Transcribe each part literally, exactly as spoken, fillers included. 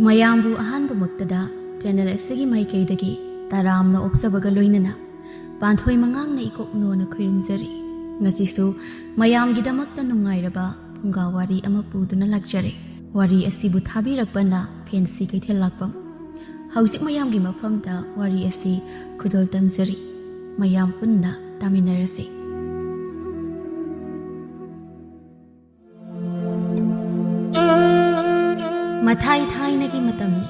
ꯃꯌꯥꯝꯕꯨ ꯑꯍꯥꯟꯕꯃꯛꯇꯗ ꯆꯦꯅꯦꯜ ꯑꯁꯤꯒꯤ ꯃꯥꯏꯀꯩꯗꯒꯤ ꯇꯔꯥꯝꯅ ꯑꯣꯛꯆꯕꯒ ꯂꯣꯏꯅꯅ ꯄꯥꯟꯊꯣꯏ ꯃꯉꯥꯡꯅ ꯏꯀꯣꯛ ꯅꯣꯟꯅ ꯈꯨꯔꯨꯝꯖꯔꯤ꯫ ꯉꯁꯤꯁꯨ ꯃꯌꯥꯝꯒꯤꯗꯃꯛꯇ ꯅꯨꯡꯉꯥꯏꯔꯕ ꯐꯨꯡꯒꯥ ꯋꯥꯔꯤ ꯑꯃ ꯄꯨꯗꯨꯅ ꯂꯥꯛꯆꯔꯦ꯫ ꯋꯥꯔꯤ ꯑꯁꯤꯕꯨ ꯊꯥꯕꯤꯔꯛꯄꯅ ꯐꯦꯟꯁꯤ ꯀꯩꯊꯦꯜ ꯂꯥꯛꯄꯝ꯫ ꯍꯧꯖꯤꯛ ꯃꯌꯥꯝꯒꯤ ꯃꯐꯝꯗ ꯋꯥꯔꯤ ꯑꯁꯤ ꯈꯨꯗꯣꯜ ꯇꯝꯖꯔꯤ꯫ ꯃꯌꯥꯝ ꯄꯨꯟꯅ ꯇꯥꯃꯤꯟꯅꯔꯁꯤ꯫ ꯃꯊꯥꯏ ꯊꯥꯏꯅꯒꯤ ꯃꯇꯝꯅꯤ꯫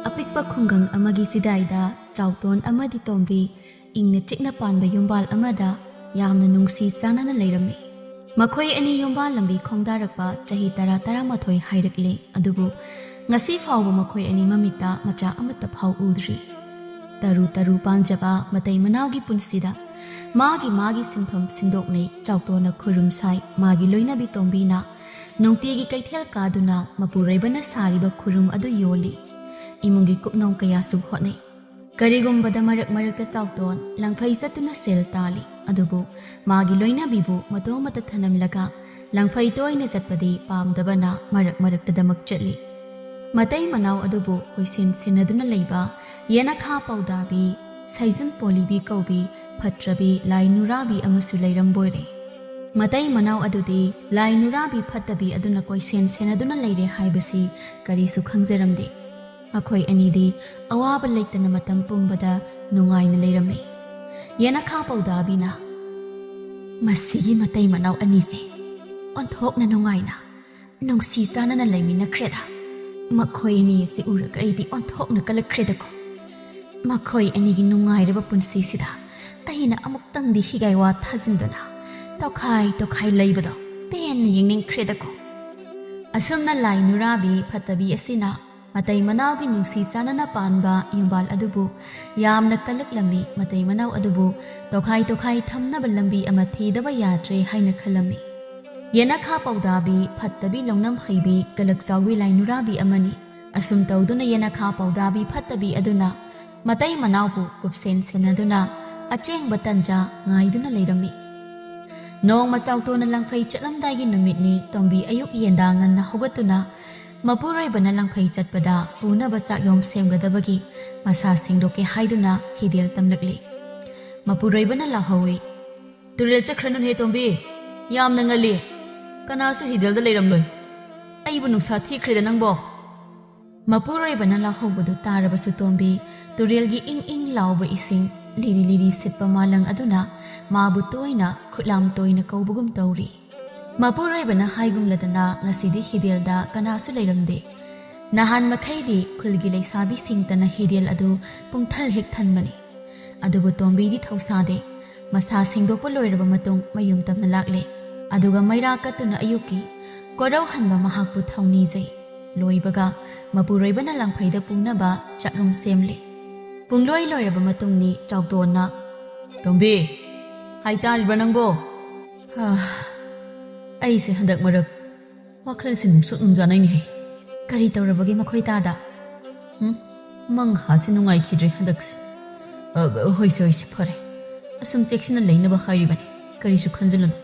ꯑꯄꯤꯛꯄ ꯈꯨꯡꯒꯪ ꯑꯃꯒꯤ ꯆꯤꯗꯥꯏꯗ ꯆꯥꯎꯇꯣꯟ ꯑꯃꯗꯤ ꯇꯣꯝꯕꯤ ꯏꯪꯅ ꯆꯤꯛꯅ ꯄꯥꯟꯕ ꯌꯨꯝꯕꯥꯜ ꯑꯃꯗ ꯌꯥꯝꯅ ꯅꯨꯡꯁꯤ ꯆꯥꯟꯅꯅ ꯂꯩꯔꯝꯃꯤ꯫ ꯃꯈꯣꯏ ꯑꯅꯤ ꯌꯨꯝꯕꯥꯜ ꯂꯝꯕꯤ ꯈꯣꯡꯗꯥꯔꯛꯄ ꯆꯍꯤ ꯇꯔꯥ, ꯇꯔꯥꯃꯥꯊꯣꯏ ꯍꯥꯏꯔꯛꯂꯦ, ꯑꯗꯨꯕꯨ ꯉꯁꯤ ꯐꯥꯎꯕ ꯃꯈꯣꯏ ꯑꯅꯤ ꯃꯃꯤꯠꯇ ꯃꯆꯥ ꯑꯃꯠꯇ ꯐꯥꯎ ꯎꯗ꯭ꯔꯤ꯫ ꯇꯔꯨ ꯇꯔꯨ ꯄꯥꯟꯖꯕ ꯃꯇꯩ ꯃꯅꯥꯎꯒꯤ ꯄꯨꯟꯁꯤꯗ ꯃꯥꯒꯤ ꯃꯥꯒꯤ ꯁꯤꯟꯐꯝ ꯁꯤꯟꯗꯣꯛꯅꯩ꯫ ꯆꯥꯎꯇꯣꯟꯅ ꯈꯨꯔꯨꯝ ꯁꯥꯏ, ꯃꯥꯒꯤ ꯂꯣꯏꯅꯕꯤ ꯇꯣꯝꯕꯤꯅ ꯅꯨꯡꯇꯤꯒꯤ ꯀꯩꯊꯦꯜ ꯀꯥꯗꯨꯅ ꯃꯄꯨꯔꯣꯏꯕꯅ ꯁꯥꯔꯤꯕ ꯈꯨꯔꯨꯝ ꯑꯗꯨ ꯌꯣꯜꯂꯤ꯫ ꯏꯃꯨꯡꯒꯤ ꯀꯨꯞꯅꯣꯝ ꯀꯌꯥꯁꯨ ꯍꯣꯠꯅꯩ꯫ ꯀꯔꯤꯒꯨꯝꯕꯗ ꯃꯔꯛ ꯃꯔꯛꯇ ꯆꯥꯎꯇꯣꯟ ꯂꯪꯐꯩ ꯆꯠꯇꯨꯅ ꯁꯦꯜ ꯇꯥꯜꯂꯤ, ꯑꯗꯨꯕꯨ ꯃꯥꯒꯤ ꯂꯣꯏꯅꯕꯤꯕꯨ ꯃꯇꯣꯝꯇ ꯊꯅꯝꯂꯒ ꯂꯪꯐꯩ ꯇꯣꯏꯅ ꯆꯠꯄꯗꯤ ꯄꯥꯝꯗꯕꯅ ꯃꯔꯛ ꯃꯔꯛꯇꯗꯃꯛ ꯆꯠꯂꯤ꯫ ꯃꯇꯩ ꯃꯅꯥꯎ ꯑꯗꯨꯕꯨ ꯀꯣꯏꯁꯦꯟ ꯁꯦꯟꯅꯗꯨꯅ ꯂꯩꯕ ꯌꯦꯅꯈꯥ ꯄꯥꯎꯗꯥꯕꯤ, ꯁꯩꯖꯟ ꯄꯣꯂꯤꯕꯤ ꯀꯧꯕꯤ ꯐꯠꯇ꯭ꯔꯕꯤ ꯂꯥꯏ ꯅꯨꯔꯥꯕꯤ ꯑꯃꯁꯨ ꯂꯩꯔꯝꯕꯣꯏꯔꯦ꯫ ꯃꯇꯩ ꯃꯅꯥꯎ ꯑꯗꯨꯗꯤ ꯂꯥꯏ ꯅꯨꯔꯥꯕꯤ ꯐꯠꯇꯕꯤ ꯑꯗꯨꯅ ꯀꯣꯏꯁꯦꯟ ꯁꯦꯟꯅꯗꯨꯅ ꯂꯩꯔꯦ ꯍꯥꯏꯕꯁꯤ ꯀꯔꯤꯁꯨ ꯈꯪꯖꯔꯝꯗꯦ꯫ ꯃꯈꯣꯏ ꯑꯅꯤꯗꯤ ꯑꯋꯥꯕ ꯂꯩꯇꯅ ꯃꯇꯝ ꯄꯨꯝꯕꯗ ꯅꯨꯡꯉꯥꯏꯅ ꯂꯩꯔꯝꯃꯤ꯫ ꯌꯦꯅꯈꯥ ꯄꯧꯗꯥꯕꯤꯅ, "ꯃꯁꯤꯒꯤ ꯃꯇꯩ ꯃꯅꯥꯎ ꯑꯅꯤꯁꯦ ꯑꯣꯟꯊꯣꯛꯅ ꯅꯨꯡꯉꯥꯏꯅ, ꯅꯨꯡꯁꯤ ꯆꯥꯟꯅꯅ ꯂꯩꯃꯤꯟꯅꯈ꯭ꯔꯦꯗ꯫ ꯃꯈꯣꯏ ꯑꯅꯤ ꯑꯁꯤ ꯎꯔꯒ ꯑꯩꯗꯤ ꯑꯣꯟꯊꯣꯛꯅ ꯀꯜꯂꯛꯈ꯭ꯔꯦꯗꯀꯣ꯫ ꯃꯈꯣꯏ ꯑꯅꯤꯒꯤ ꯅꯨꯡꯉꯥꯏꯔꯕ ꯄꯨꯟꯁꯤꯁꯤꯗ ꯑꯩꯅ ꯑꯃꯨꯛꯇꯪꯗꯤ ꯍꯤꯒꯥꯏ ꯋꯥ ꯊꯥꯖꯤꯟꯗꯨꯅ ꯇꯣꯈꯥꯏ ꯇꯣꯈꯥꯏ ꯂꯩꯕꯗꯣ ꯄꯦꯟꯅ ꯌꯦꯡꯅꯤꯡꯈ꯭ꯔꯦꯗꯀꯣ"꯫ ꯑꯁꯨꯝꯅ ꯂꯥꯏ ꯅꯨꯔꯥꯕꯤ ꯐꯠꯇꯕꯤ ꯑꯁꯤꯅ ꯃꯇꯩ ꯃꯅꯥꯎꯒꯤ ꯅꯨꯡꯁꯤ ꯆꯥꯟꯅꯅ ꯄꯥꯟꯕ ꯌꯨꯝꯕꯥꯜ ꯑꯗꯨꯕꯨ ꯌꯥꯝꯅ ꯀꯜꯂꯛꯂꯝꯃꯤ꯫ ꯃꯇꯩ ꯃꯅꯥꯎ ꯑꯗꯨꯕꯨ ꯇꯣꯈꯥꯏ ꯇꯣꯈꯥꯏ ꯊꯝꯅꯕ ꯂꯝꯕꯤ ꯑꯃ ꯊꯤꯗꯕ ꯌꯥꯗ꯭ꯔꯦ ꯍꯥꯏꯅ ꯈꯜꯂꯝꯃꯤ꯫ ꯌꯦꯅꯈꯥ ꯄꯧꯗꯥꯕꯤ ꯐꯠꯇꯕꯤ ꯂꯧꯅꯝ ꯍꯩꯕꯤ ꯀꯂꯛ ꯆꯥꯎꯕꯤ ꯂꯥꯏ ꯅꯨꯔꯥꯕꯤ ꯑꯃꯅꯤ꯫ ꯑꯁꯨꯝ ꯇꯧꯗꯨꯅ ꯌꯦꯅꯈꯥ ꯄꯧꯗꯥꯕꯤ ꯐꯠꯇꯕꯤ ꯑꯗꯨꯅ ꯃꯇꯩ ꯃꯅꯥꯎꯕꯨ ꯀꯨꯞꯁꯦꯟ ꯁꯦꯟꯅꯗꯨꯅ ꯑꯆꯦꯡꯕ ꯇꯟꯖꯥ ꯉꯥꯏꯗꯨꯅ ꯂꯩꯔꯝꯃꯤ꯫ ꯅꯣꯡꯃ ꯆꯥꯎꯇꯣꯟꯅ ꯂꯪꯐꯩ ꯆꯠꯂꯝꯗꯥꯏꯒꯤ ꯅꯨꯃꯤꯠꯅꯤ꯫ ꯇꯣꯝꯕꯤ ꯑꯌꯨꯛ ꯌꯦꯟꯗꯥ ꯉꯟꯅ ꯍꯧꯒꯠꯇꯨꯅ ꯃꯄꯨꯔꯣꯏꯕꯅ ꯂꯪꯐꯩ ꯆꯠꯄꯗ ꯄꯨꯅꯕ ꯆꯥꯛꯌꯣꯝ ꯁꯦꯝꯒꯗꯕꯒꯤ ꯃꯁꯥ ꯁꯦꯡꯗꯣꯛꯀꯦ ꯍꯥꯏꯗꯨꯅ ꯍꯤꯗꯦꯜ ꯇꯝꯂꯛꯂꯤ꯫ ꯃꯄꯨꯔꯣꯏꯕꯅ ꯂꯥꯎꯍꯧꯏ, "ꯇꯨꯔꯦꯜ ꯆꯠꯈ꯭ꯔꯅꯨꯅꯦ ꯇꯣꯝꯕꯤ, ꯌꯥꯝꯅ ꯉꯜꯂꯤ꯫ ꯀꯅꯥꯁꯨ ꯍꯤꯗꯦꯜꯗ ꯂꯩꯔꯝꯂꯣꯏ꯫ ꯑꯩꯕꯨ ꯅꯨꯡꯁꯥ ꯊꯤꯈ꯭ꯔꯦꯗ ꯅꯪꯕꯣ!" ꯃꯄꯨꯔꯣꯏꯕꯅ ꯂꯥꯎꯍꯧꯕꯗꯨ ꯇꯥꯔꯕꯁꯨ ꯇꯣꯝꯕꯤ ꯇꯨꯔꯦꯜꯒꯤ ꯏꯪ ꯏꯪ ꯂꯥꯎꯕ ꯏꯁꯤꯡ, ꯂꯤꯔꯤ ꯂꯤꯔꯤ ꯁꯤꯠꯄ ꯃꯥꯂꯪ ꯑꯗꯨꯅ ꯃꯥꯕꯨ ꯇꯣꯏꯅ ꯈꯨꯠꯂꯥꯝ ꯇꯣꯏꯅ ꯀꯧꯕꯒꯨꯝ ꯇꯧꯔꯤ꯫ ꯃꯄꯨꯔꯣꯏꯕꯅ ꯍꯥꯏꯒꯨꯝꯂꯗꯅ ꯉꯁꯤꯗꯤ ꯍꯤꯗꯦꯜꯗ ꯀꯅꯥꯁꯨ ꯂꯩꯔꯝꯗꯦ꯫ ꯅꯍꯥꯟ ꯃꯈꯩꯗꯤ ꯈꯨꯜꯒꯤ ꯂꯩꯁꯥꯕꯤꯁꯤꯡꯇꯅ ꯍꯤꯗꯦꯜ ꯑꯗꯨ ꯄꯨꯡꯊꯜ ꯍꯦꯛ ꯊꯟꯕꯅꯤ꯫ ꯑꯗꯨꯕꯨ ꯇꯣꯝꯕꯤꯗꯤ ꯊꯧꯁꯥꯗꯦ꯫ ꯃꯁꯥ ꯁꯦꯡꯗꯣꯛꯄ ꯂꯣꯏꯔꯕ ꯃꯇꯨꯡ ꯃꯌꯨꯝ ꯇꯝꯅ ꯂꯥꯛꯂꯦ꯫ ꯑꯗꯨꯒ ꯃꯩꯔꯥ ꯀꯠꯇꯨꯅ ꯑꯌꯨꯛꯀꯤ ꯀꯣꯔꯧꯍꯟꯕ ꯃꯍꯥꯛꯄꯨ ꯊꯧꯅꯤꯖꯩ꯫ ꯂꯣꯏꯕꯒ ꯃꯄꯨꯔꯣꯏꯕꯅ ꯂꯪꯐꯩꯗ ꯄꯨꯅꯕ ꯆꯥꯛꯂꯨꯝ ꯁꯦꯝꯂꯦ꯫ ꯄꯨꯡꯂꯣꯏ ꯂꯣꯏꯔꯕ ꯃꯇꯨꯡꯅꯤ ꯆꯥꯎꯗꯣꯟꯅ, "ꯇꯣꯝꯕꯤ, ꯍꯥꯏꯇꯥꯔꯤꯕ꯭ꯔꯥ ꯅꯪꯕꯣ?" "ꯍꯥ, ꯑꯩꯁꯦ ꯍꯟꯗꯛ ꯃꯔꯛ ꯋꯥꯈꯜꯁꯦ ꯅꯨꯡꯁꯨꯛ ꯅꯨꯡꯖꯥꯅꯩꯅꯦꯍꯦ꯫ ꯀꯔꯤ ꯇꯧꯔꯕꯒꯦ ꯃꯈꯣꯏ ꯇꯥꯗ?" "ꯎꯝ, ꯃꯪꯍꯥꯁꯦ ꯅꯨꯡꯉꯥꯏꯈꯤꯗ꯭ꯔꯦ ꯍꯟꯗꯛꯁꯦ꯫ ꯑ, ꯍꯣꯏꯁꯦ, ꯍꯣꯏꯁꯦ, ꯐꯔꯦ꯫ ꯑꯁꯨꯝ ꯆꯦꯛꯁꯤꯟꯅ ꯂꯩꯅꯕ ꯍꯥꯏꯔꯤꯕꯅꯤ꯫ ꯀꯔꯤꯁꯨ ꯈꯟꯖꯤꯜꯂꯨꯅꯨ꯫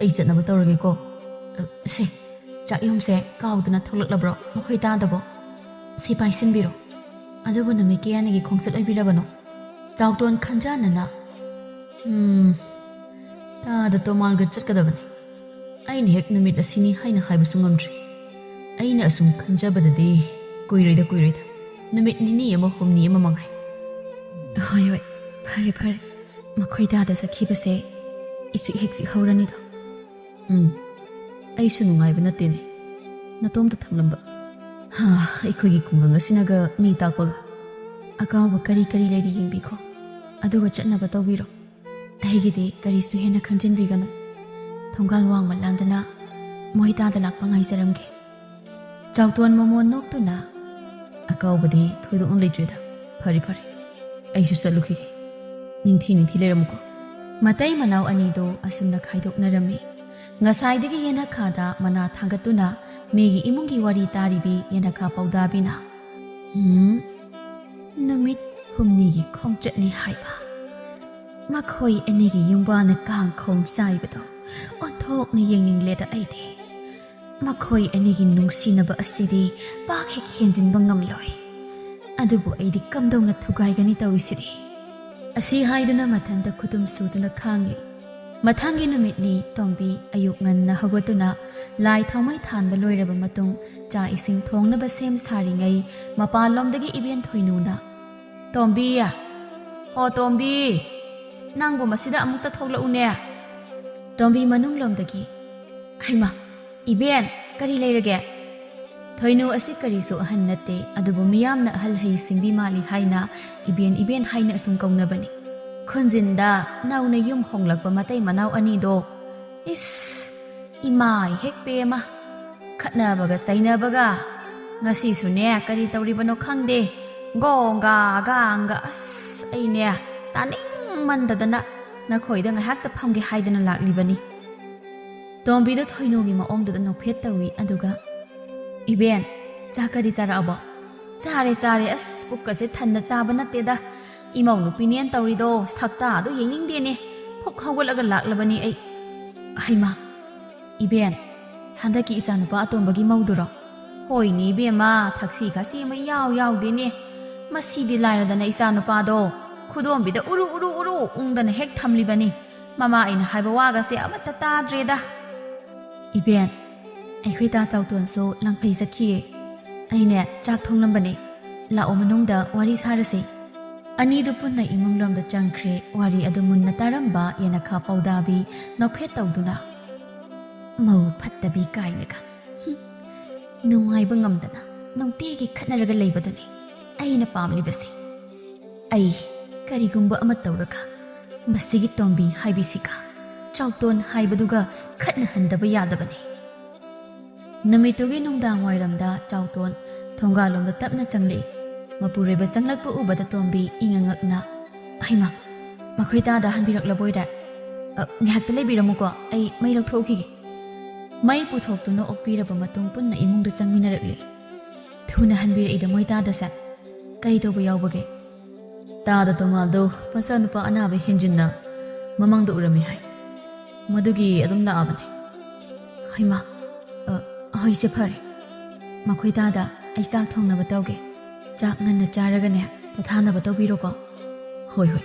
ꯑꯩ ꯆꯠꯅꯕ ꯇꯧꯔꯒꯦꯀꯣ꯫ ꯑ, ꯁꯦ, ꯆꯥꯛꯌꯣꯝꯁꯦ ꯀꯥꯎꯗꯅ ꯊꯣꯛꯂꯛꯂꯕ꯭ꯔꯣ ꯃꯈꯣꯏ ꯇꯥꯗꯕꯣ? ꯁꯤ ꯄꯥꯏꯁꯤꯟꯕꯤꯔꯣ꯫ ꯑꯗꯨꯕꯨ ꯅꯨꯃꯤꯠ ꯀꯌꯥꯅꯤꯒꯤ ꯈꯣꯡꯆꯠ ꯑꯣꯏꯕꯤꯔꯕꯅꯣ?" ꯆꯥꯎꯇꯣꯟ ꯈꯟꯖꯥꯟꯅꯅ, "ꯎꯝ, ꯇꯥꯗ ꯇꯣꯃꯥꯟꯒ ꯆꯠꯀꯗꯕꯅꯤ꯫ ꯑꯩꯅ ꯍꯦꯛ ꯅꯨꯃꯤꯠ ꯑꯁꯤꯅꯤ ꯍꯥꯏꯅ ꯍꯥꯏꯕꯁꯨ ꯉꯝꯗ꯭ꯔꯤ꯫ ꯑꯩꯅ ꯑꯁꯨꯝ ꯈꯟꯖꯕꯗꯗꯤ ꯀꯨꯏꯔꯣꯏꯗ, ꯀꯨꯏꯔꯣꯏꯗ꯫ ꯅꯨꯃꯤꯠ ꯅꯤꯅꯤ ꯑꯃ ꯍꯨꯝꯅꯤ ꯑꯃ ꯃꯉꯥꯏ꯫" "ꯍꯣꯏ, ꯍꯣꯏ, ꯐꯔꯦ, ꯐꯔꯦ꯫ ꯃꯈꯣꯏ ꯇꯥꯗ ꯆꯠꯈꯤꯕꯁꯦ ꯏꯆꯤꯛ ꯍꯦꯛ ꯆꯤꯛꯍꯧꯔꯅꯤꯗꯣ꯫" "ꯎꯝ, ꯑꯩꯁꯨ ꯅꯨꯡꯉꯥꯏꯕ ꯅꯠꯇꯦꯅꯦ, ꯅꯇꯣꯝꯇ ꯊꯝꯂꯝꯕ꯫ ꯍꯥ, ꯑꯩꯈꯣꯏꯒꯤ ꯈꯨꯡꯒꯪ ꯑꯁꯤꯅꯒ ꯃꯤ ꯇꯥꯛꯄꯒ꯫ ꯑꯀꯥꯎꯕ ꯀꯔꯤ ꯀꯔꯤ ꯂꯩꯔꯤ ꯌꯦꯡꯕꯤꯈꯣ, ꯑꯗꯨꯒ ꯆꯠꯅꯕ ꯇꯧꯕꯤꯔꯣ꯫ ꯑꯩꯒꯤꯗꯤ ꯀꯔꯤꯁꯨ ꯍꯦꯟꯅ ꯈꯟꯖꯤꯟꯕꯤꯒꯅꯨ꯫ ꯊꯣꯡꯒꯥꯜ ꯋꯥꯡꯃ ꯂꯥꯟꯗꯨꯅ ꯃꯣꯏ ꯇꯥꯗ ꯂꯥꯛꯄ ꯉꯥꯏꯖꯔꯝꯒꯦ꯫" ꯆꯥꯎꯇꯣꯟ ꯃꯃꯣꯟ ꯅꯣꯛꯇꯨꯅ, "ꯑꯀꯥꯎꯕꯗꯤ ꯊꯣꯏꯗꯣꯛꯅ ꯂꯩꯇ꯭ꯔꯦꯗ꯫ ꯐꯔꯦ, ꯐꯔꯦ, ꯑꯩꯁꯨ ꯆꯠꯂꯨꯈꯤꯒꯦ꯫ ꯅꯤꯡꯊꯤ ꯅꯤꯡꯊꯤ ꯂꯩꯔꯝꯃꯨꯀꯣ꯫" ꯃꯇꯩ ꯃꯅꯥꯎ ꯑꯅꯤꯗꯨ ꯑꯁꯨꯝꯅ ꯈꯥꯏꯗꯣꯛꯅꯔꯝꯃꯤ꯫ ꯉꯁꯥꯏꯗꯒꯤ ꯌꯦꯅꯈꯥꯗ ꯃꯅꯥ ꯊꯥꯡꯒꯠꯇꯨꯅ ꯃꯤꯒꯤ ꯏꯃꯨꯡꯒꯤ ꯋꯥꯔꯤ ꯇꯥꯔꯤꯕꯤ ꯌꯦꯅꯈꯥ ꯄꯧꯗꯥꯕꯤꯅ, "ꯎꯝ, ꯅꯨꯃꯤꯠ ꯍꯨꯝꯅꯤꯒꯤ ꯈꯣꯡꯆꯠꯅꯤ ꯍꯥꯏꯕ꯫ ꯃꯈꯣꯏ ꯑꯅꯤꯒꯤ ꯌꯨꯝꯕꯥꯅ ꯀꯥꯡꯈꯣꯡ ꯆꯥꯏꯕꯗꯣ ꯑꯣꯟꯊꯣꯛꯅ ꯌꯦꯡꯅꯤꯡꯂꯦꯗ ꯑꯩꯗꯤ꯫ ꯃꯈꯣꯏ ꯑꯅꯤꯒꯤ ꯅꯨꯡꯁꯤꯅꯕ ꯑꯁꯤꯗꯤ ꯄꯥꯛ ꯍꯦꯛ ꯍꯦꯟꯖꯤꯟꯕ ꯉꯝꯂꯣꯏ꯫ ꯑꯗꯨꯕꯨ ꯑꯩꯗꯤ ꯀꯝꯗꯧꯅ ꯊꯨꯒꯥꯏꯒꯅꯤ ꯇꯧꯔꯤꯁꯤꯗꯤ?" ꯑꯁꯤ ꯍꯥꯏꯗꯨꯅ ꯃꯊꯟꯇ ꯈꯨꯇꯨꯝ ꯁꯨꯗꯨꯅ ꯈꯥꯡꯂꯤ꯫ ꯃꯊꯪꯒꯤ ꯅꯨꯃꯤꯠꯅꯤ꯫ ꯇꯣꯝꯕꯤ ꯑꯌꯨꯛ ꯉꯟꯅ ꯍꯧꯒꯠꯇꯨꯅ ꯂꯥꯏ ꯊꯥꯎꯃꯩ ꯊꯥꯟꯕ ꯂꯣꯏꯔꯕ ꯃꯇꯨꯡ ꯆꯥꯛ ꯏꯁꯤꯡ ꯊꯣꯡꯅꯕ ꯁꯦꯝ ꯁꯥꯔꯤꯉꯩ, ꯃꯄꯥꯟꯂꯣꯝꯗꯒꯤ ꯏꯕꯦꯟ ꯊꯣꯏꯅꯨꯅ, "ꯇꯣꯝꯕꯤ! ꯍꯣ ꯇꯣꯝꯕꯤ! ꯅꯪꯕꯨ ꯃꯁꯤꯗ ꯑꯃꯨꯛꯇ ꯊꯣꯛꯂꯛꯎꯅꯦ!" ꯇꯣꯝꯕꯤ ꯃꯅꯨꯡꯂꯣꯝꯗꯒꯤ, "ꯍꯩꯃꯥ! ꯏꯕꯦꯟ, ꯀꯔꯤ ꯂꯩꯔꯒꯦ?" ꯊꯣꯏꯅꯨ ꯑꯁꯤ ꯀꯔꯤꯁꯨ ꯑꯍꯟ ꯅꯠꯇꯦ, ꯑꯗꯨꯕꯨ ꯃꯤꯌꯥꯝꯅ ꯑꯍꯜ ꯍꯩ ꯁꯤꯡꯕꯤ ꯃꯥꯜꯂꯤ ꯍꯥꯏꯅ ꯏꯕꯦꯟ ꯏꯕꯦꯟ ꯍꯥꯏꯅ ꯑꯁꯨꯝ ꯀꯧꯅꯕꯅꯤ꯫ ꯈꯨꯟꯖꯤꯟꯗ ꯅꯧꯅ ꯌꯨꯝ ꯍꯣꯡꯂꯛꯄ ꯃꯇꯩ ꯃꯅꯥꯎ ꯑꯅꯤꯗꯣ, ꯏꯁ, ꯏꯃꯥꯏ ꯍꯦꯛ ꯄꯦꯝꯃ! ꯈꯠꯅꯕꯒ ꯆꯩꯅꯕꯒ! ꯉꯁꯤꯁꯨꯅꯦ ꯀꯔꯤ ꯇꯧꯔꯤꯕꯅꯣ ꯈꯪꯗꯦ, ꯒꯣꯡꯒꯥ ꯒꯥꯡꯒ! ꯑꯁ, ꯑꯩꯅꯦ ꯇꯥꯅꯤꯡꯃꯟꯗꯗꯅ ꯅꯈꯣꯏꯗ ꯉꯥꯏꯍꯥꯛꯇ ꯐꯝꯒꯦ ꯍꯥꯏꯗꯅ ꯂꯥꯛꯂꯤꯕꯅꯤ꯫ ꯇꯣꯝꯕꯤꯗ ꯊꯣꯏꯅꯨꯒꯤ ꯃꯑꯣꯡꯗꯨꯗ ꯅꯣꯛꯐꯦꯠ ꯇꯧꯏ, ꯑꯗꯨꯒ, "ꯏꯕꯦꯟ, ꯆꯥꯛꯀꯗꯤ ꯆꯥꯔꯛꯑꯕꯣ?" "ꯆꯥꯔꯦ, ꯆꯥꯔꯦ꯫ ꯑꯁ, ꯄꯨꯛꯀꯁꯦ ꯊꯟꯅ ꯆꯥꯕ ꯅꯠꯇꯦꯗ꯫ ꯏꯃꯧ ꯅꯨꯄꯤꯅꯦꯅ ꯇꯧꯔꯤꯗꯣ, ꯁꯛꯇꯥꯗꯣ ꯌꯦꯡꯅꯤꯡꯗꯦꯅꯦ꯫ ꯐꯨꯛ ꯍꯧꯒꯠꯂꯒ ꯂꯥꯛꯂꯕꯅꯤ ꯑꯩ꯫ ꯍꯩꯃꯥ, ꯏꯕꯦꯟ, ꯍꯟꯗꯛꯀꯤ ꯏꯆꯥꯅꯨꯄꯥ ꯑꯇꯣꯝꯕꯒꯤ ꯃꯧꯗꯨꯔꯣ?" "ꯍꯣꯏꯅꯦ ꯏꯕꯦꯝꯃ, ꯊꯛꯁꯤ ꯈꯥꯁꯤ ꯑꯃ ꯏꯌꯥꯎ ꯌꯥꯎꯗꯦꯅꯦ꯫ ꯃꯁꯤꯗꯤ ꯂꯥꯏꯔꯗꯅ ꯏꯆꯥꯅꯨꯄꯥꯗꯣ ꯈꯨꯗꯣꯝꯕꯤꯗ ꯎꯔꯨ ꯎꯔꯨ ꯎꯔꯨ ꯎꯪꯗꯅ ꯍꯦꯛ ꯊꯝꯂꯤꯕꯅꯤ꯫ ꯃꯃꯥ ꯑꯩꯅ ꯍꯥꯏꯕ ꯋꯥꯒꯁꯦ ꯑꯃꯠꯇ ꯇꯥꯗ꯭ꯔꯦꯗ꯫" "ꯏꯕꯦꯟ, ꯑꯩꯈꯣꯏ ꯇꯥ ꯆꯥꯎꯇꯣꯟꯁꯨ ꯂꯪꯐꯩ ꯆꯠꯈꯤꯌꯦ꯫ ꯑꯩꯅꯦ ꯆꯥꯛ ꯊꯣꯡꯂꯝꯕꯅꯦ꯫ ꯂꯥꯛꯑꯣ, ꯃꯅꯨꯡꯗ ꯋꯥꯔꯤ ꯁꯥꯔꯁꯦ꯫" ꯑꯅꯤꯗꯨ ꯄꯨꯟꯅ ꯏꯃꯨꯡꯂꯣꯝꯗ ꯆꯪꯈ꯭ꯔꯦ꯫ ꯋꯥꯔꯤ ꯑꯗꯨ ꯃꯨꯟꯅ ꯇꯥꯔꯝꯕ ꯌꯦꯅꯈꯥ ꯄꯧꯗꯥꯕꯤ ꯅꯣꯛꯐꯦꯠ ꯇꯧꯗꯨꯅ, "ꯃꯧ ꯐꯠꯇꯕꯤ ꯀꯥꯏꯅꯒ꯫ ꯍꯨꯝ, ꯅꯨꯡꯉꯥꯏꯕ ꯉꯝꯗꯅ ꯅꯨꯡꯇꯤꯒꯤ ꯈꯠꯅꯔꯒ ꯂꯩꯕꯗꯨꯅꯤ ꯑꯩꯅ ꯄꯥꯝꯂꯤꯕꯁꯦ꯫ ꯑꯩ ꯀꯔꯤꯒꯨꯝꯕ ꯑꯃ ꯇꯧꯔꯒ ꯃꯁꯤꯒꯤ ꯇꯣꯝꯕꯤ ꯍꯥꯏꯕꯤꯁꯤꯒ ꯆꯥꯎꯇꯣꯟ ꯍꯥꯏꯕꯗꯨꯒ ꯈꯠꯅꯍꯟꯗꯕ ꯌꯥꯗꯕꯅꯤ꯫" ꯅꯨꯃꯤꯠꯇꯨꯒꯤ ꯅꯨꯡꯗꯥꯡ ꯋꯥꯏꯔꯝꯗ ꯆꯥꯎꯇꯣꯟ ꯊꯣꯡꯒꯥꯜꯂꯣꯝꯗ ꯇꯞꯅ ꯆꯪꯂꯛꯏ꯫ ꯃꯄꯨꯔꯣꯏꯕ ꯆꯪꯂꯛꯄ ꯎꯕꯗ ꯇꯣꯝꯕꯤ ꯏꯉꯛ ꯉꯛꯅ, "ꯍꯩꯃꯥ, ꯃꯈꯣꯏ ꯇꯥꯗ ꯍꯟꯕꯤꯔꯛꯂꯕꯣꯏꯔꯦ꯫ ꯑ, ꯉꯥꯏꯍꯥꯛꯇ ꯂꯩꯕꯤꯔꯝꯃꯨꯀꯣ, ꯑꯩ ꯃꯩ ꯂꯧꯊꯣꯛꯎꯈꯤꯒꯦ꯫" ꯃꯩ ꯄꯨꯊꯣꯛꯇꯨꯅ ꯑꯣꯛꯄꯤꯔꯕ ꯃꯇꯨꯡ ꯄꯨꯟꯅ ꯏꯃꯨꯡꯗ ꯆꯪꯃꯤꯟꯅꯔꯛꯂꯤ꯫ "ꯊꯨꯅ ꯍꯟꯕꯤꯔꯛꯏꯗ ꯃꯣꯏ ꯇꯥꯗꯁꯦ꯫ ꯀꯔꯤ ꯇꯧꯕ ꯌꯥꯎꯕꯒꯦ?" "ꯇꯥꯗ ꯇꯣꯉꯥꯜꯗꯣ ꯃꯆꯥꯅꯨꯄꯥ ꯑꯅꯥꯕ ꯍꯦꯟꯖꯤꯟꯅ ꯃꯃꯥꯡꯗ ꯎꯔꯝꯃꯤ ꯍꯥꯏ꯫ ꯃꯗꯨꯒꯤ ꯑꯗꯨꯝ ꯂꯥꯛꯑꯕꯅꯤ꯫" "ꯍꯩꯃꯥ, ꯑ, ꯑꯍꯣꯏꯁꯦ, ꯐꯔꯦ꯫ ꯃꯈꯣꯏ ꯇꯥꯗ ꯑꯩ ꯆꯥꯛ ꯊꯣꯡꯅꯕ ꯇꯧꯒꯦ꯫ ꯆꯥꯛ ꯉꯟꯅ ꯆꯥꯔꯒꯅꯦ, ꯄꯣꯊꯥꯅꯕ ꯇꯧꯕꯤꯔꯣꯀꯣ꯫ ꯍꯣꯏ, ꯍꯣꯏ꯫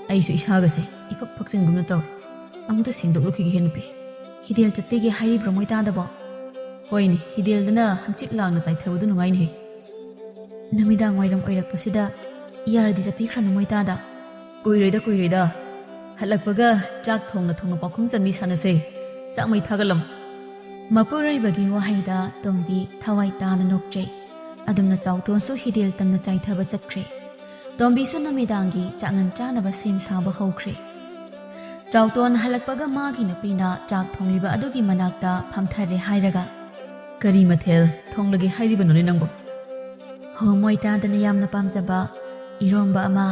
ꯑꯩꯁꯨ ꯏꯁꯥꯒꯁꯦ ꯏꯐꯛ ꯐꯛꯆꯤꯟꯒꯨꯝꯅ ꯇꯧꯔꯦ꯫ ꯑꯃꯨꯛꯇ ꯁꯦꯡꯗꯣꯛꯂꯨꯈꯤꯒꯦ ꯍꯦ, ꯅꯨꯄꯤ꯫ ꯍꯤꯗꯦꯜ ꯆꯠꯄꯤꯒꯦ ꯍꯥꯏꯔꯤꯕ꯭ꯔꯣ ꯃꯣꯏ ꯇꯥꯗꯕꯣ? ꯍꯣꯏꯅꯦ, ꯍꯤꯗꯦꯜꯗꯅ ꯍꯪꯆꯤꯠ ꯂꯥꯡꯅ ꯆꯥꯏꯊꯕꯗꯨ ꯅꯨꯡꯉꯥꯏꯅꯦꯍꯦ꯫ ꯅꯨꯃꯤꯗꯥꯡ ꯋꯥꯏꯔꯝ ꯑꯣꯏꯔꯛꯄꯁꯤꯗ ꯌꯥꯔꯗꯤ ꯆꯠꯄꯤꯈ꯭ꯔꯅꯨ ꯃꯣꯏ ꯇꯥꯗ꯫ ꯀꯨꯏꯔꯣꯏꯗ, ꯀꯨꯏꯔꯣꯏꯗ꯫ ꯍꯜꯂꯛꯄꯒ ꯆꯥꯛ ꯊꯣꯡꯅ ꯊꯣꯡꯅ ꯄꯥꯎꯈꯨꯝ ꯆꯟꯕꯤ ꯁꯥꯟꯅꯁꯦ꯫ ꯆꯥꯛ ꯃꯩ ꯊꯥꯒꯠꯂꯝꯃꯨ꯫ ꯃꯄꯨꯔꯣꯏꯕꯒꯤ ꯋꯥꯍꯩꯗ ꯇꯣꯝꯕꯤ ꯊꯋꯥꯏ ꯇꯥꯅ ꯅꯣꯛꯆꯩ꯫ ꯑꯗꯨꯝꯅ ꯆꯥꯎꯇꯣꯟꯁꯨ ꯍꯤꯗꯦꯜ ꯇꯝꯅ ꯆꯥꯏꯊꯕ ꯆꯠꯈ꯭ꯔꯦ꯫ ꯇꯣꯝꯕꯤꯁꯨ ꯅꯨꯃꯤꯗꯥꯡꯒꯤ ꯆꯥꯛꯉꯟ ꯆꯥꯅꯕ ꯁꯦꯝ ꯁꯥꯕ ꯍꯧꯈ꯭ꯔꯦ꯫ ꯆꯥꯎꯇꯣꯟ ꯍꯜꯂꯛꯄꯒ ꯃꯥꯒꯤ ꯅꯨꯄꯤꯅ ꯆꯥꯛ ꯊꯣꯡꯂꯤꯕ ꯑꯗꯨꯒꯤ ꯃꯅꯥꯛꯇ ꯐꯝꯊꯔꯦ ꯍꯥꯏꯔꯒ, "ꯀꯔꯤ ꯃꯊꯦꯜ ꯊꯣꯡꯂꯒꯦ ꯍꯥꯏꯔꯤꯕꯅꯣꯅꯦ ꯅꯪꯕꯨ?" "ꯍꯣ, ꯃꯣꯏ ꯇꯥꯗꯅ ꯌꯥꯝꯅ ꯄꯥꯝꯖꯕ ꯏꯔꯣꯝꯕ ꯑꯃ,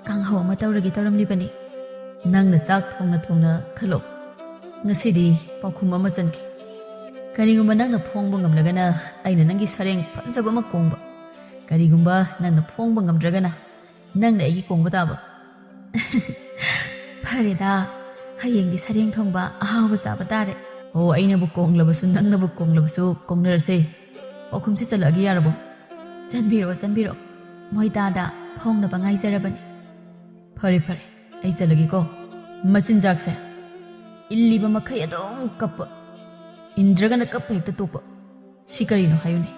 ꯀꯥꯡꯍꯧ ꯑꯃ ꯇꯧꯔꯒꯦ ꯇꯧꯔꯝꯂꯤꯕꯅꯤ꯫" "ꯅꯪꯅ ꯆꯥꯛ ꯊꯣꯡꯅ ꯊꯣꯡꯅ ꯈꯜꯂꯣ꯫ ꯉꯁꯤꯗꯤ ꯄꯥꯎꯈꯨꯝ ꯑꯃ ꯆꯟꯈꯤ꯫ ꯀꯔꯤꯒꯨꯝꯕ ꯅꯪꯅ ꯐꯣꯡꯕ ꯉꯝꯂꯒꯅ ꯑꯩꯅ ꯅꯪꯒꯤ ꯁꯔꯦꯡ ꯐꯖꯕ ꯑꯃ ꯀꯣꯡꯕ꯫ ꯀꯔꯤꯒꯨꯝꯕ ꯅꯪꯅ ꯐꯣꯡꯕ ꯉꯝꯗ꯭ꯔꯒꯅ ꯅꯪꯅ ꯑꯩꯒꯤ ꯀꯣꯡꯕ ꯇꯥꯕ꯫" "ꯐꯔꯦꯗ, ꯍꯌꯦꯡꯗꯤ ꯁꯔꯦꯡ ꯊꯣꯡꯕ ꯑꯍꯥꯎꯕ ꯆꯥꯕ ꯇꯥꯔꯦ꯫" "ꯑꯣ, ꯑꯩꯅꯕꯨ ꯀꯣꯡꯂꯕꯁꯨ ꯅꯪꯅꯕꯨ ꯀꯣꯡꯂꯕꯁꯨ ꯀꯣꯡꯅꯔꯁꯦ꯫ ꯄꯥꯎꯈꯨꯝꯁꯤ ꯆꯠꯂꯛꯑꯒꯦ ꯌꯥꯔꯕꯣ?" "ꯆꯟꯕꯤꯔꯛꯑꯣ, ꯆꯟꯕꯤꯔꯛꯑꯣ꯫ ꯃꯣꯏ ꯇꯥꯗ ꯐꯣꯡꯅꯕ ꯉꯥꯏꯖꯔꯕꯅꯤ꯫" "ꯐꯔꯦ, ꯐꯔꯦ, ꯑꯩ ꯆꯠꯂꯒꯦꯀꯣ꯫ ꯃꯆꯤꯟꯖꯥꯛꯁꯦ ꯏꯜꯂꯤꯕ ꯃꯈꯩ ꯑꯗꯨꯝ ꯀꯞꯄ, ꯏꯟꯗ꯭ꯔꯒꯅ ꯀꯞꯄ ꯍꯦꯛꯇ ꯇꯣꯛꯄ꯫ ꯁꯤ ꯀꯔꯤꯅꯣ ꯍꯥꯏꯌꯨꯅꯦ?"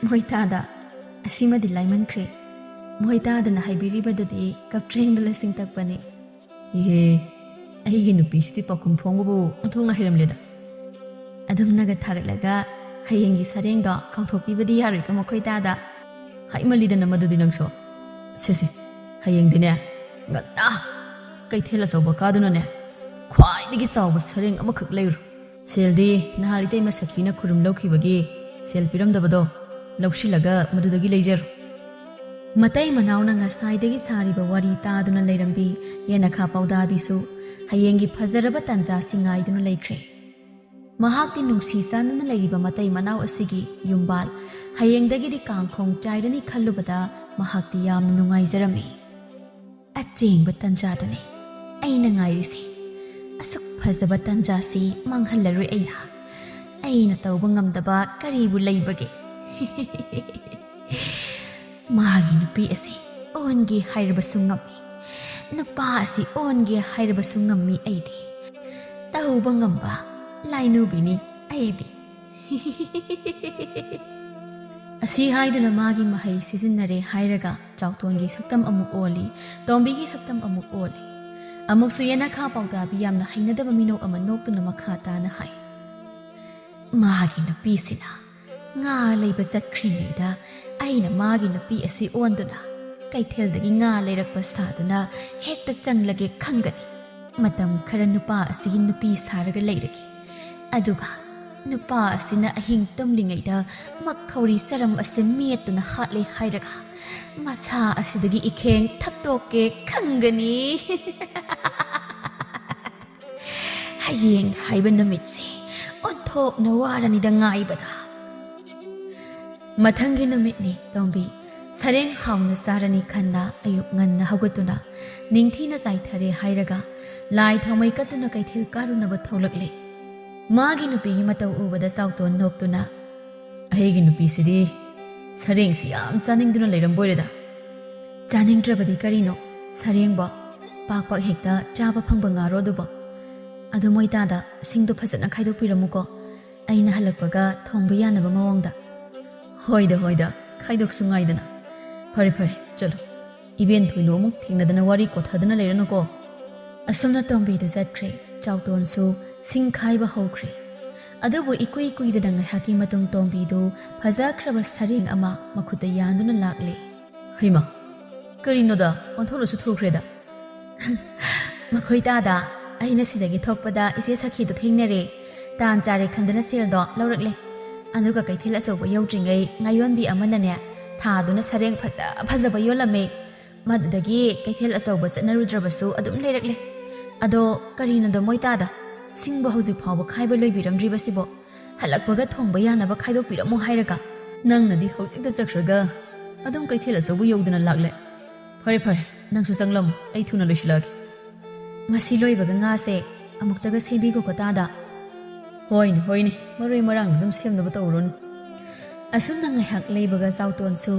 "ꯃꯣꯏ ꯇꯥꯗ, ꯑꯁꯤꯃꯗꯤ ꯂꯥꯏꯃꯟꯈ꯭ꯔꯦ꯫ ꯃꯣꯏ ꯇꯥꯗꯅ ꯍꯥꯏꯕꯤꯔꯤꯕꯗꯨꯗꯤ ꯀꯞꯇ꯭ꯔꯦꯡꯗ ꯂꯁꯤꯡ ꯇꯛꯄꯅꯤ꯫" "ꯏꯍꯦ, ꯑꯩꯒꯤ ꯅꯨꯄꯤꯁꯤꯗꯤ ꯄꯥꯎꯈꯨꯝ ꯐꯣꯡꯕꯕꯨ ꯑꯣꯟꯊꯣꯛꯅ ꯍꯩꯔꯝꯂꯦꯗ꯫" "ꯑꯗꯨꯝꯅꯒ ꯊꯥꯒꯠꯂꯒ ꯍꯌꯦꯡꯒꯤ ꯁꯔꯦꯡꯗꯣ ꯀꯥꯎꯊꯣꯛꯄꯤꯕꯗꯤ ꯌꯥꯔꯣꯏꯀꯣ ꯃꯈꯣꯏ ꯇꯥꯗ꯫" "ꯍꯥꯏꯃꯜꯂꯤꯗꯅ ꯃꯗꯨꯗꯤ ꯅꯪꯁꯨ꯫ ꯁꯦ, ꯁꯦ, ꯍꯌꯦꯡꯗꯤꯅꯦ, ꯉꯟꯇꯥ ꯀꯩꯊꯦꯜ ꯑꯆꯧꯕ ꯀꯥꯗꯨꯅꯅꯦ, ꯈ꯭ꯋꯥꯏꯗꯒꯤ ꯆꯥꯎꯕ ꯁꯔꯦꯡ ꯑꯃꯈꯛ ꯂꯩꯔꯨ꯫ ꯁꯦꯜꯗꯤ ꯅꯍꯥꯟ ꯏꯇꯩꯃ ꯁꯈꯤꯅ ꯈꯨꯔꯨꯝ ꯂꯧꯈꯤꯕꯒꯤ ꯁꯦꯜ ꯄꯤꯔꯝꯗꯕꯗꯣ ꯂꯧꯁꯤꯜꯂꯒ ꯃꯗꯨꯗꯒꯤ ꯂꯩꯖꯔꯣ꯫" ꯃꯇꯩ ꯃꯅꯥꯎꯅ ꯉꯁꯥꯏꯗꯒꯤ ꯁꯥꯔꯤꯕ ꯋꯥꯔꯤ ꯇꯥꯗꯨꯅ ꯂꯩꯔꯝꯕꯤ ꯌꯦꯅꯈꯥ ꯄꯥꯎꯗꯥꯕꯤꯁꯨ ꯍꯌꯦꯡꯒꯤ ꯐꯖꯔꯕ ꯇꯥꯟꯖꯥꯁꯤ ꯉꯥꯏꯗꯨꯅ ꯂꯩꯈ꯭ꯔꯦ꯫ ꯃꯍꯥꯛꯇꯤ ꯅꯨꯡꯁꯤ ꯆꯥꯟꯅꯅ ꯂꯩꯔꯤꯕ ꯃꯇꯩ ꯃꯅꯥꯎ ꯑꯁꯤꯒꯤ ꯌꯨꯝꯕꯥꯜ ꯍꯌꯦꯡꯗꯒꯤꯗꯤ ꯀꯥꯡꯈꯣꯡ ꯆꯥꯏꯔꯅꯤ ꯈꯜꯂꯨꯕꯗ ꯃꯍꯥꯛꯇꯤ ꯌꯥꯝꯅ ꯅꯨꯡꯉꯥꯏꯖꯔꯝꯃꯤ꯫ "ꯑꯆꯦꯡꯕ ꯇꯟꯖꯥꯗꯨꯅꯤ ꯑꯩꯅ ꯉꯥꯏꯔꯤꯁꯤ꯫ ꯑꯁꯨꯛ ꯐꯖꯕ ꯇꯟꯖꯥꯁꯤ ꯃꯥꯡꯍꯜꯂꯔꯣꯏ ꯑꯩꯅ꯫ ꯑꯩꯅ ꯇꯧꯕ ꯉꯝꯗꯕ ꯀꯔꯤꯕꯨ ꯂꯩꯕꯒꯦ? ꯃꯥꯒꯤ ꯅꯨꯄꯤ ꯑꯁꯤ ꯑꯣꯟꯒꯦ ꯍꯥꯏꯔꯕꯁꯨ ꯉꯝꯃꯤ, ꯅꯨꯄꯥ ꯑꯁꯤ ꯑꯣꯟꯒꯦ ꯍꯥꯏꯔꯕꯁꯨ ꯉꯝꯃꯤ ꯑꯩꯗꯤ꯫ ꯇꯧꯕ ꯉꯝꯕ ꯂꯥꯏꯅꯨꯕꯤꯅꯤ ꯑꯩꯗꯤ꯫ ꯑꯁꯤ ꯍꯥꯏꯗꯨꯅ ꯃꯥꯒꯤ ꯃꯍꯩ ꯁꯤꯖꯤꯟꯅꯔꯦ ꯍꯥꯏꯔꯒ ꯆꯥꯎꯇꯣꯟꯒꯤ ꯁꯛꯇꯝ ꯑꯃꯨꯛ ꯑꯣꯜꯂꯤ, ꯇꯣꯝꯕꯤꯒꯤ ꯁꯛꯇꯝ ꯑꯃꯨꯛ ꯑꯣꯜꯂꯤ꯫ ꯑꯃꯨꯛꯁꯨ ꯌꯦꯅꯈꯥ ꯄꯥꯎꯇꯥꯕꯤ ꯌꯥꯝꯅ ꯍꯩꯅꯗꯕ ꯃꯤꯅꯣꯛ ꯑꯃ ꯅꯣꯛꯇꯨꯅ ꯃꯈꯥ ꯇꯥꯅ ꯍꯥꯏ, "ꯃꯥꯒꯤ ꯅꯨꯄꯤꯁꯤꯅ ꯉꯥ ꯂꯩꯕ ꯆꯠꯈ꯭ꯔꯤꯉꯩꯗ ꯑꯩꯅ ꯃꯥꯒꯤ ꯅꯨꯄꯤ ꯑꯁꯤ ꯑꯣꯟꯗꯨꯅ ꯀꯩꯊꯦꯜꯗꯒꯤ ꯉꯥ ꯂꯩꯔꯛꯄ ꯁꯥꯗꯨꯅ ꯍꯦꯛꯇ ꯆꯪꯂꯒꯦ ꯈꯪꯒꯅꯤ꯫ ꯃꯇꯝ ꯈꯔ ꯅꯨꯄꯥ ꯑꯁꯤꯒꯤ ꯅꯨꯄꯤ ꯁꯥꯔꯒ ꯂꯩꯔꯒꯦ꯫ ꯑꯗꯨꯒ ꯅꯨꯄꯥ ꯑꯁꯤꯅ ꯑꯍꯤꯡ ꯇꯨꯝꯂꯤꯉꯩꯗ ꯃꯈꯧꯔꯤ ꯆꯔꯝ ꯑꯁꯤ ꯃꯦꯠꯇꯨꯅ ꯍꯥꯠꯂꯦ ꯍꯥꯏꯔꯒ ꯃꯁꯥ ꯑꯁꯤꯗꯒꯤ ꯏꯈꯦꯡ ꯊꯛꯇꯣꯛꯀꯦ ꯈꯪꯒꯅꯤ꯫" ꯍꯌꯦꯡ ꯍꯥꯏꯕ ꯅꯨꯃꯤꯠꯁꯦ ꯑꯣꯟꯊꯣꯛꯅ ꯋꯥꯔꯅꯤꯗ ꯉꯥꯏꯕꯗ꯫ ꯃꯊꯪꯒꯤ ꯅꯨꯃꯤꯠꯅꯤ ꯇꯣꯝꯕꯤ꯫ ꯁꯔꯦꯡ ꯍꯥꯎꯅ ꯆꯥꯔꯅꯤ ꯈꯟꯅ ꯑꯌꯨꯛ ꯉꯟꯅ ꯍꯧꯒꯠꯇꯨꯅ ꯅꯤꯡꯊꯤꯅ ꯆꯥꯏꯊꯔꯦ ꯍꯥꯏꯔꯒ ꯂꯥꯏ ꯊꯥꯎꯃꯩ ꯀꯠꯇꯨꯅ ꯀꯩꯊꯦꯜ ꯀꯥꯔꯨꯅꯕ ꯊꯣꯛꯂꯛꯂꯦ꯫ ꯃꯥꯒꯤ ꯅꯨꯄꯤꯒꯤ ꯃꯇꯧ ꯎꯕꯗ ꯆꯥꯎꯇꯣꯟ ꯅꯣꯛꯇꯨꯅ, "ꯑꯩꯒꯤ ꯅꯨꯄꯤꯁꯤꯗꯤ ꯁꯔꯦꯡꯁꯤ ꯌꯥꯝ ꯆꯥꯅꯤꯡꯗꯨꯅ ꯂꯩꯔꯝꯕꯣꯏꯔꯦꯗ꯫" "ꯆꯥꯅꯤꯡꯗ꯭ꯔꯕꯗꯤ ꯀꯔꯤꯅꯣ? ꯁꯔꯦꯡꯕꯣ, ꯄꯥꯛ ꯄꯥꯛ ꯍꯦꯛꯇ ꯆꯥꯕ ꯐꯪꯕ ꯉꯥꯔꯣ ꯑꯗꯨꯕꯣ? ꯑꯗꯨ ꯃꯣꯏ ꯇꯥꯗ ꯁꯤꯡꯗꯣ ꯐꯖꯅ ꯈꯥꯏꯗꯣꯛꯄꯤꯔꯝꯃꯨꯀꯣ꯫ ꯑꯩꯅ ꯍꯜꯂꯛꯄꯒ ꯊꯣꯡꯕ ꯌꯥꯅꯕ ꯃꯑꯣꯡꯗ꯫" "ꯍꯣꯏꯗ, ꯍꯣꯏꯗ, ꯈꯥꯏꯗꯣꯛꯁꯨ ꯉꯥꯏꯗꯅ꯫ ꯐꯔꯦ, ꯐꯔꯦ, ꯆꯠꯂꯣ꯫ ꯏꯕꯦꯟ ꯊꯣꯏꯂꯨ ꯑꯃꯨꯛ ꯊꯦꯡꯅꯗꯅ ꯋꯥꯔꯤ ꯀꯣꯊꯗꯅ ꯂꯩꯔꯅꯨꯀꯣ꯫" ꯑꯁꯨꯝꯅ ꯇꯣꯝꯕꯤꯗꯨ ꯆꯠꯈ꯭ꯔꯦ꯫ ꯆꯥꯎꯇꯣꯟꯁꯨ ꯁꯤꯡ ꯈꯥꯏꯕ ꯍꯧꯈ꯭ꯔꯦ꯫ ꯑꯗꯨꯕꯨ ꯏꯀꯨꯏ ꯀꯨꯏꯗꯅ ꯉꯥꯏꯍꯥꯛꯀꯤ ꯃꯇꯨꯡ ꯇꯣꯝꯕꯤꯗꯨ ꯐꯖꯈ꯭ꯔꯕ ꯁꯔꯦꯡ ꯑꯃ ꯃꯈꯨꯠꯇ ꯌꯥꯟꯗꯨꯅ ꯂꯥꯛꯂꯦ꯫ "ꯍꯩꯃꯥ, ꯀꯔꯤꯅꯣꯗ, ꯑꯣꯟꯊꯣꯛꯅꯁꯨ ꯊꯨꯈ꯭ꯔꯦꯗ꯫" "ꯃꯈꯣꯏ ꯇꯥꯗ ꯑꯩꯅ ꯁꯤꯗꯒꯤ ꯊꯣꯛꯄꯗ ꯏꯆꯦ ꯁꯈꯤꯗꯨ ꯊꯦꯡꯅꯔꯦ꯫ ꯇꯥꯟ ꯆꯥꯔꯦ ꯈꯟꯗꯅ ꯁꯦꯜꯗꯣ ꯂꯧꯔꯛꯂꯦ꯫ ꯑꯗꯨꯒ ꯀꯩꯊꯦꯜ ꯑꯆꯧꯕ ꯌꯧꯗ꯭ꯔꯤꯉꯩ ꯉꯥꯌꯣꯟꯕꯤ ꯑꯃꯅꯅꯦ ꯊꯥꯗꯨꯅ ꯁꯔꯦꯡ ꯐꯖ ꯐꯖꯕ ꯌꯣꯜꯂꯝꯃꯦ꯫ ꯃꯗꯨꯗꯒꯤ ꯀꯩꯊꯦꯜ ꯑꯆꯧꯕ ꯆꯠꯅꯔꯨꯗ꯭ꯔꯕꯁꯨ ꯑꯗꯨꯝ ꯂꯩꯔꯛꯂꯦ꯫ ꯑꯗꯣ ꯀꯔꯤꯅꯣꯗ ꯃꯣꯏ ꯇꯥꯗ ꯁꯤꯡꯕ ꯍꯧꯖꯤꯛ ꯐꯥꯎꯕ ꯈꯥꯏꯕ ꯂꯣꯏꯕꯤꯔꯝꯗ꯭ꯔꯤꯕꯁꯤꯕꯣ? ꯍꯜꯂꯛꯄꯒ ꯊꯣꯡꯕ ꯌꯥꯅꯕ ꯈꯥꯏꯗꯣꯛꯄꯤꯔꯝꯃꯣ ꯍꯥꯏꯔꯒ ꯅꯪꯅꯗꯤ ꯍꯧꯖꯤꯛꯇ ꯆꯠꯈ꯭ꯔꯒ ꯑꯗꯨꯝ ꯀꯩꯊꯦꯜ ꯑꯆꯧꯕ ꯌꯧꯗꯅ ꯂꯥꯛꯂꯦ꯫ ꯐꯔꯦ, ꯐꯔꯦ, ꯅꯪꯁꯨ ꯆꯪꯂꯝꯃꯣ, ꯑꯩ ꯊꯨꯅ ꯂꯣꯏꯁꯤꯜꯂꯛꯑꯒꯦ꯫" "ꯃꯁꯤ ꯂꯣꯏꯕꯒ ꯉꯥꯁꯦ ꯑꯃꯨꯛꯇꯒ ꯁꯦꯝꯕꯤꯈꯣꯀꯣ ꯇꯥꯗ꯫" "ꯍꯣꯏꯅꯦ, ꯍꯣꯏꯅꯦ, ꯃꯔꯣꯏ ꯃꯔꯥꯡ ꯑꯗꯨꯝ ꯁꯦꯝꯅꯕ ꯇꯧꯔꯨꯅꯨ"꯫ ꯑꯁꯨꯝꯅ ꯉꯥꯏꯍꯥꯛ ꯂꯩꯕꯒ ꯆꯥꯎꯇꯣꯟꯁꯨ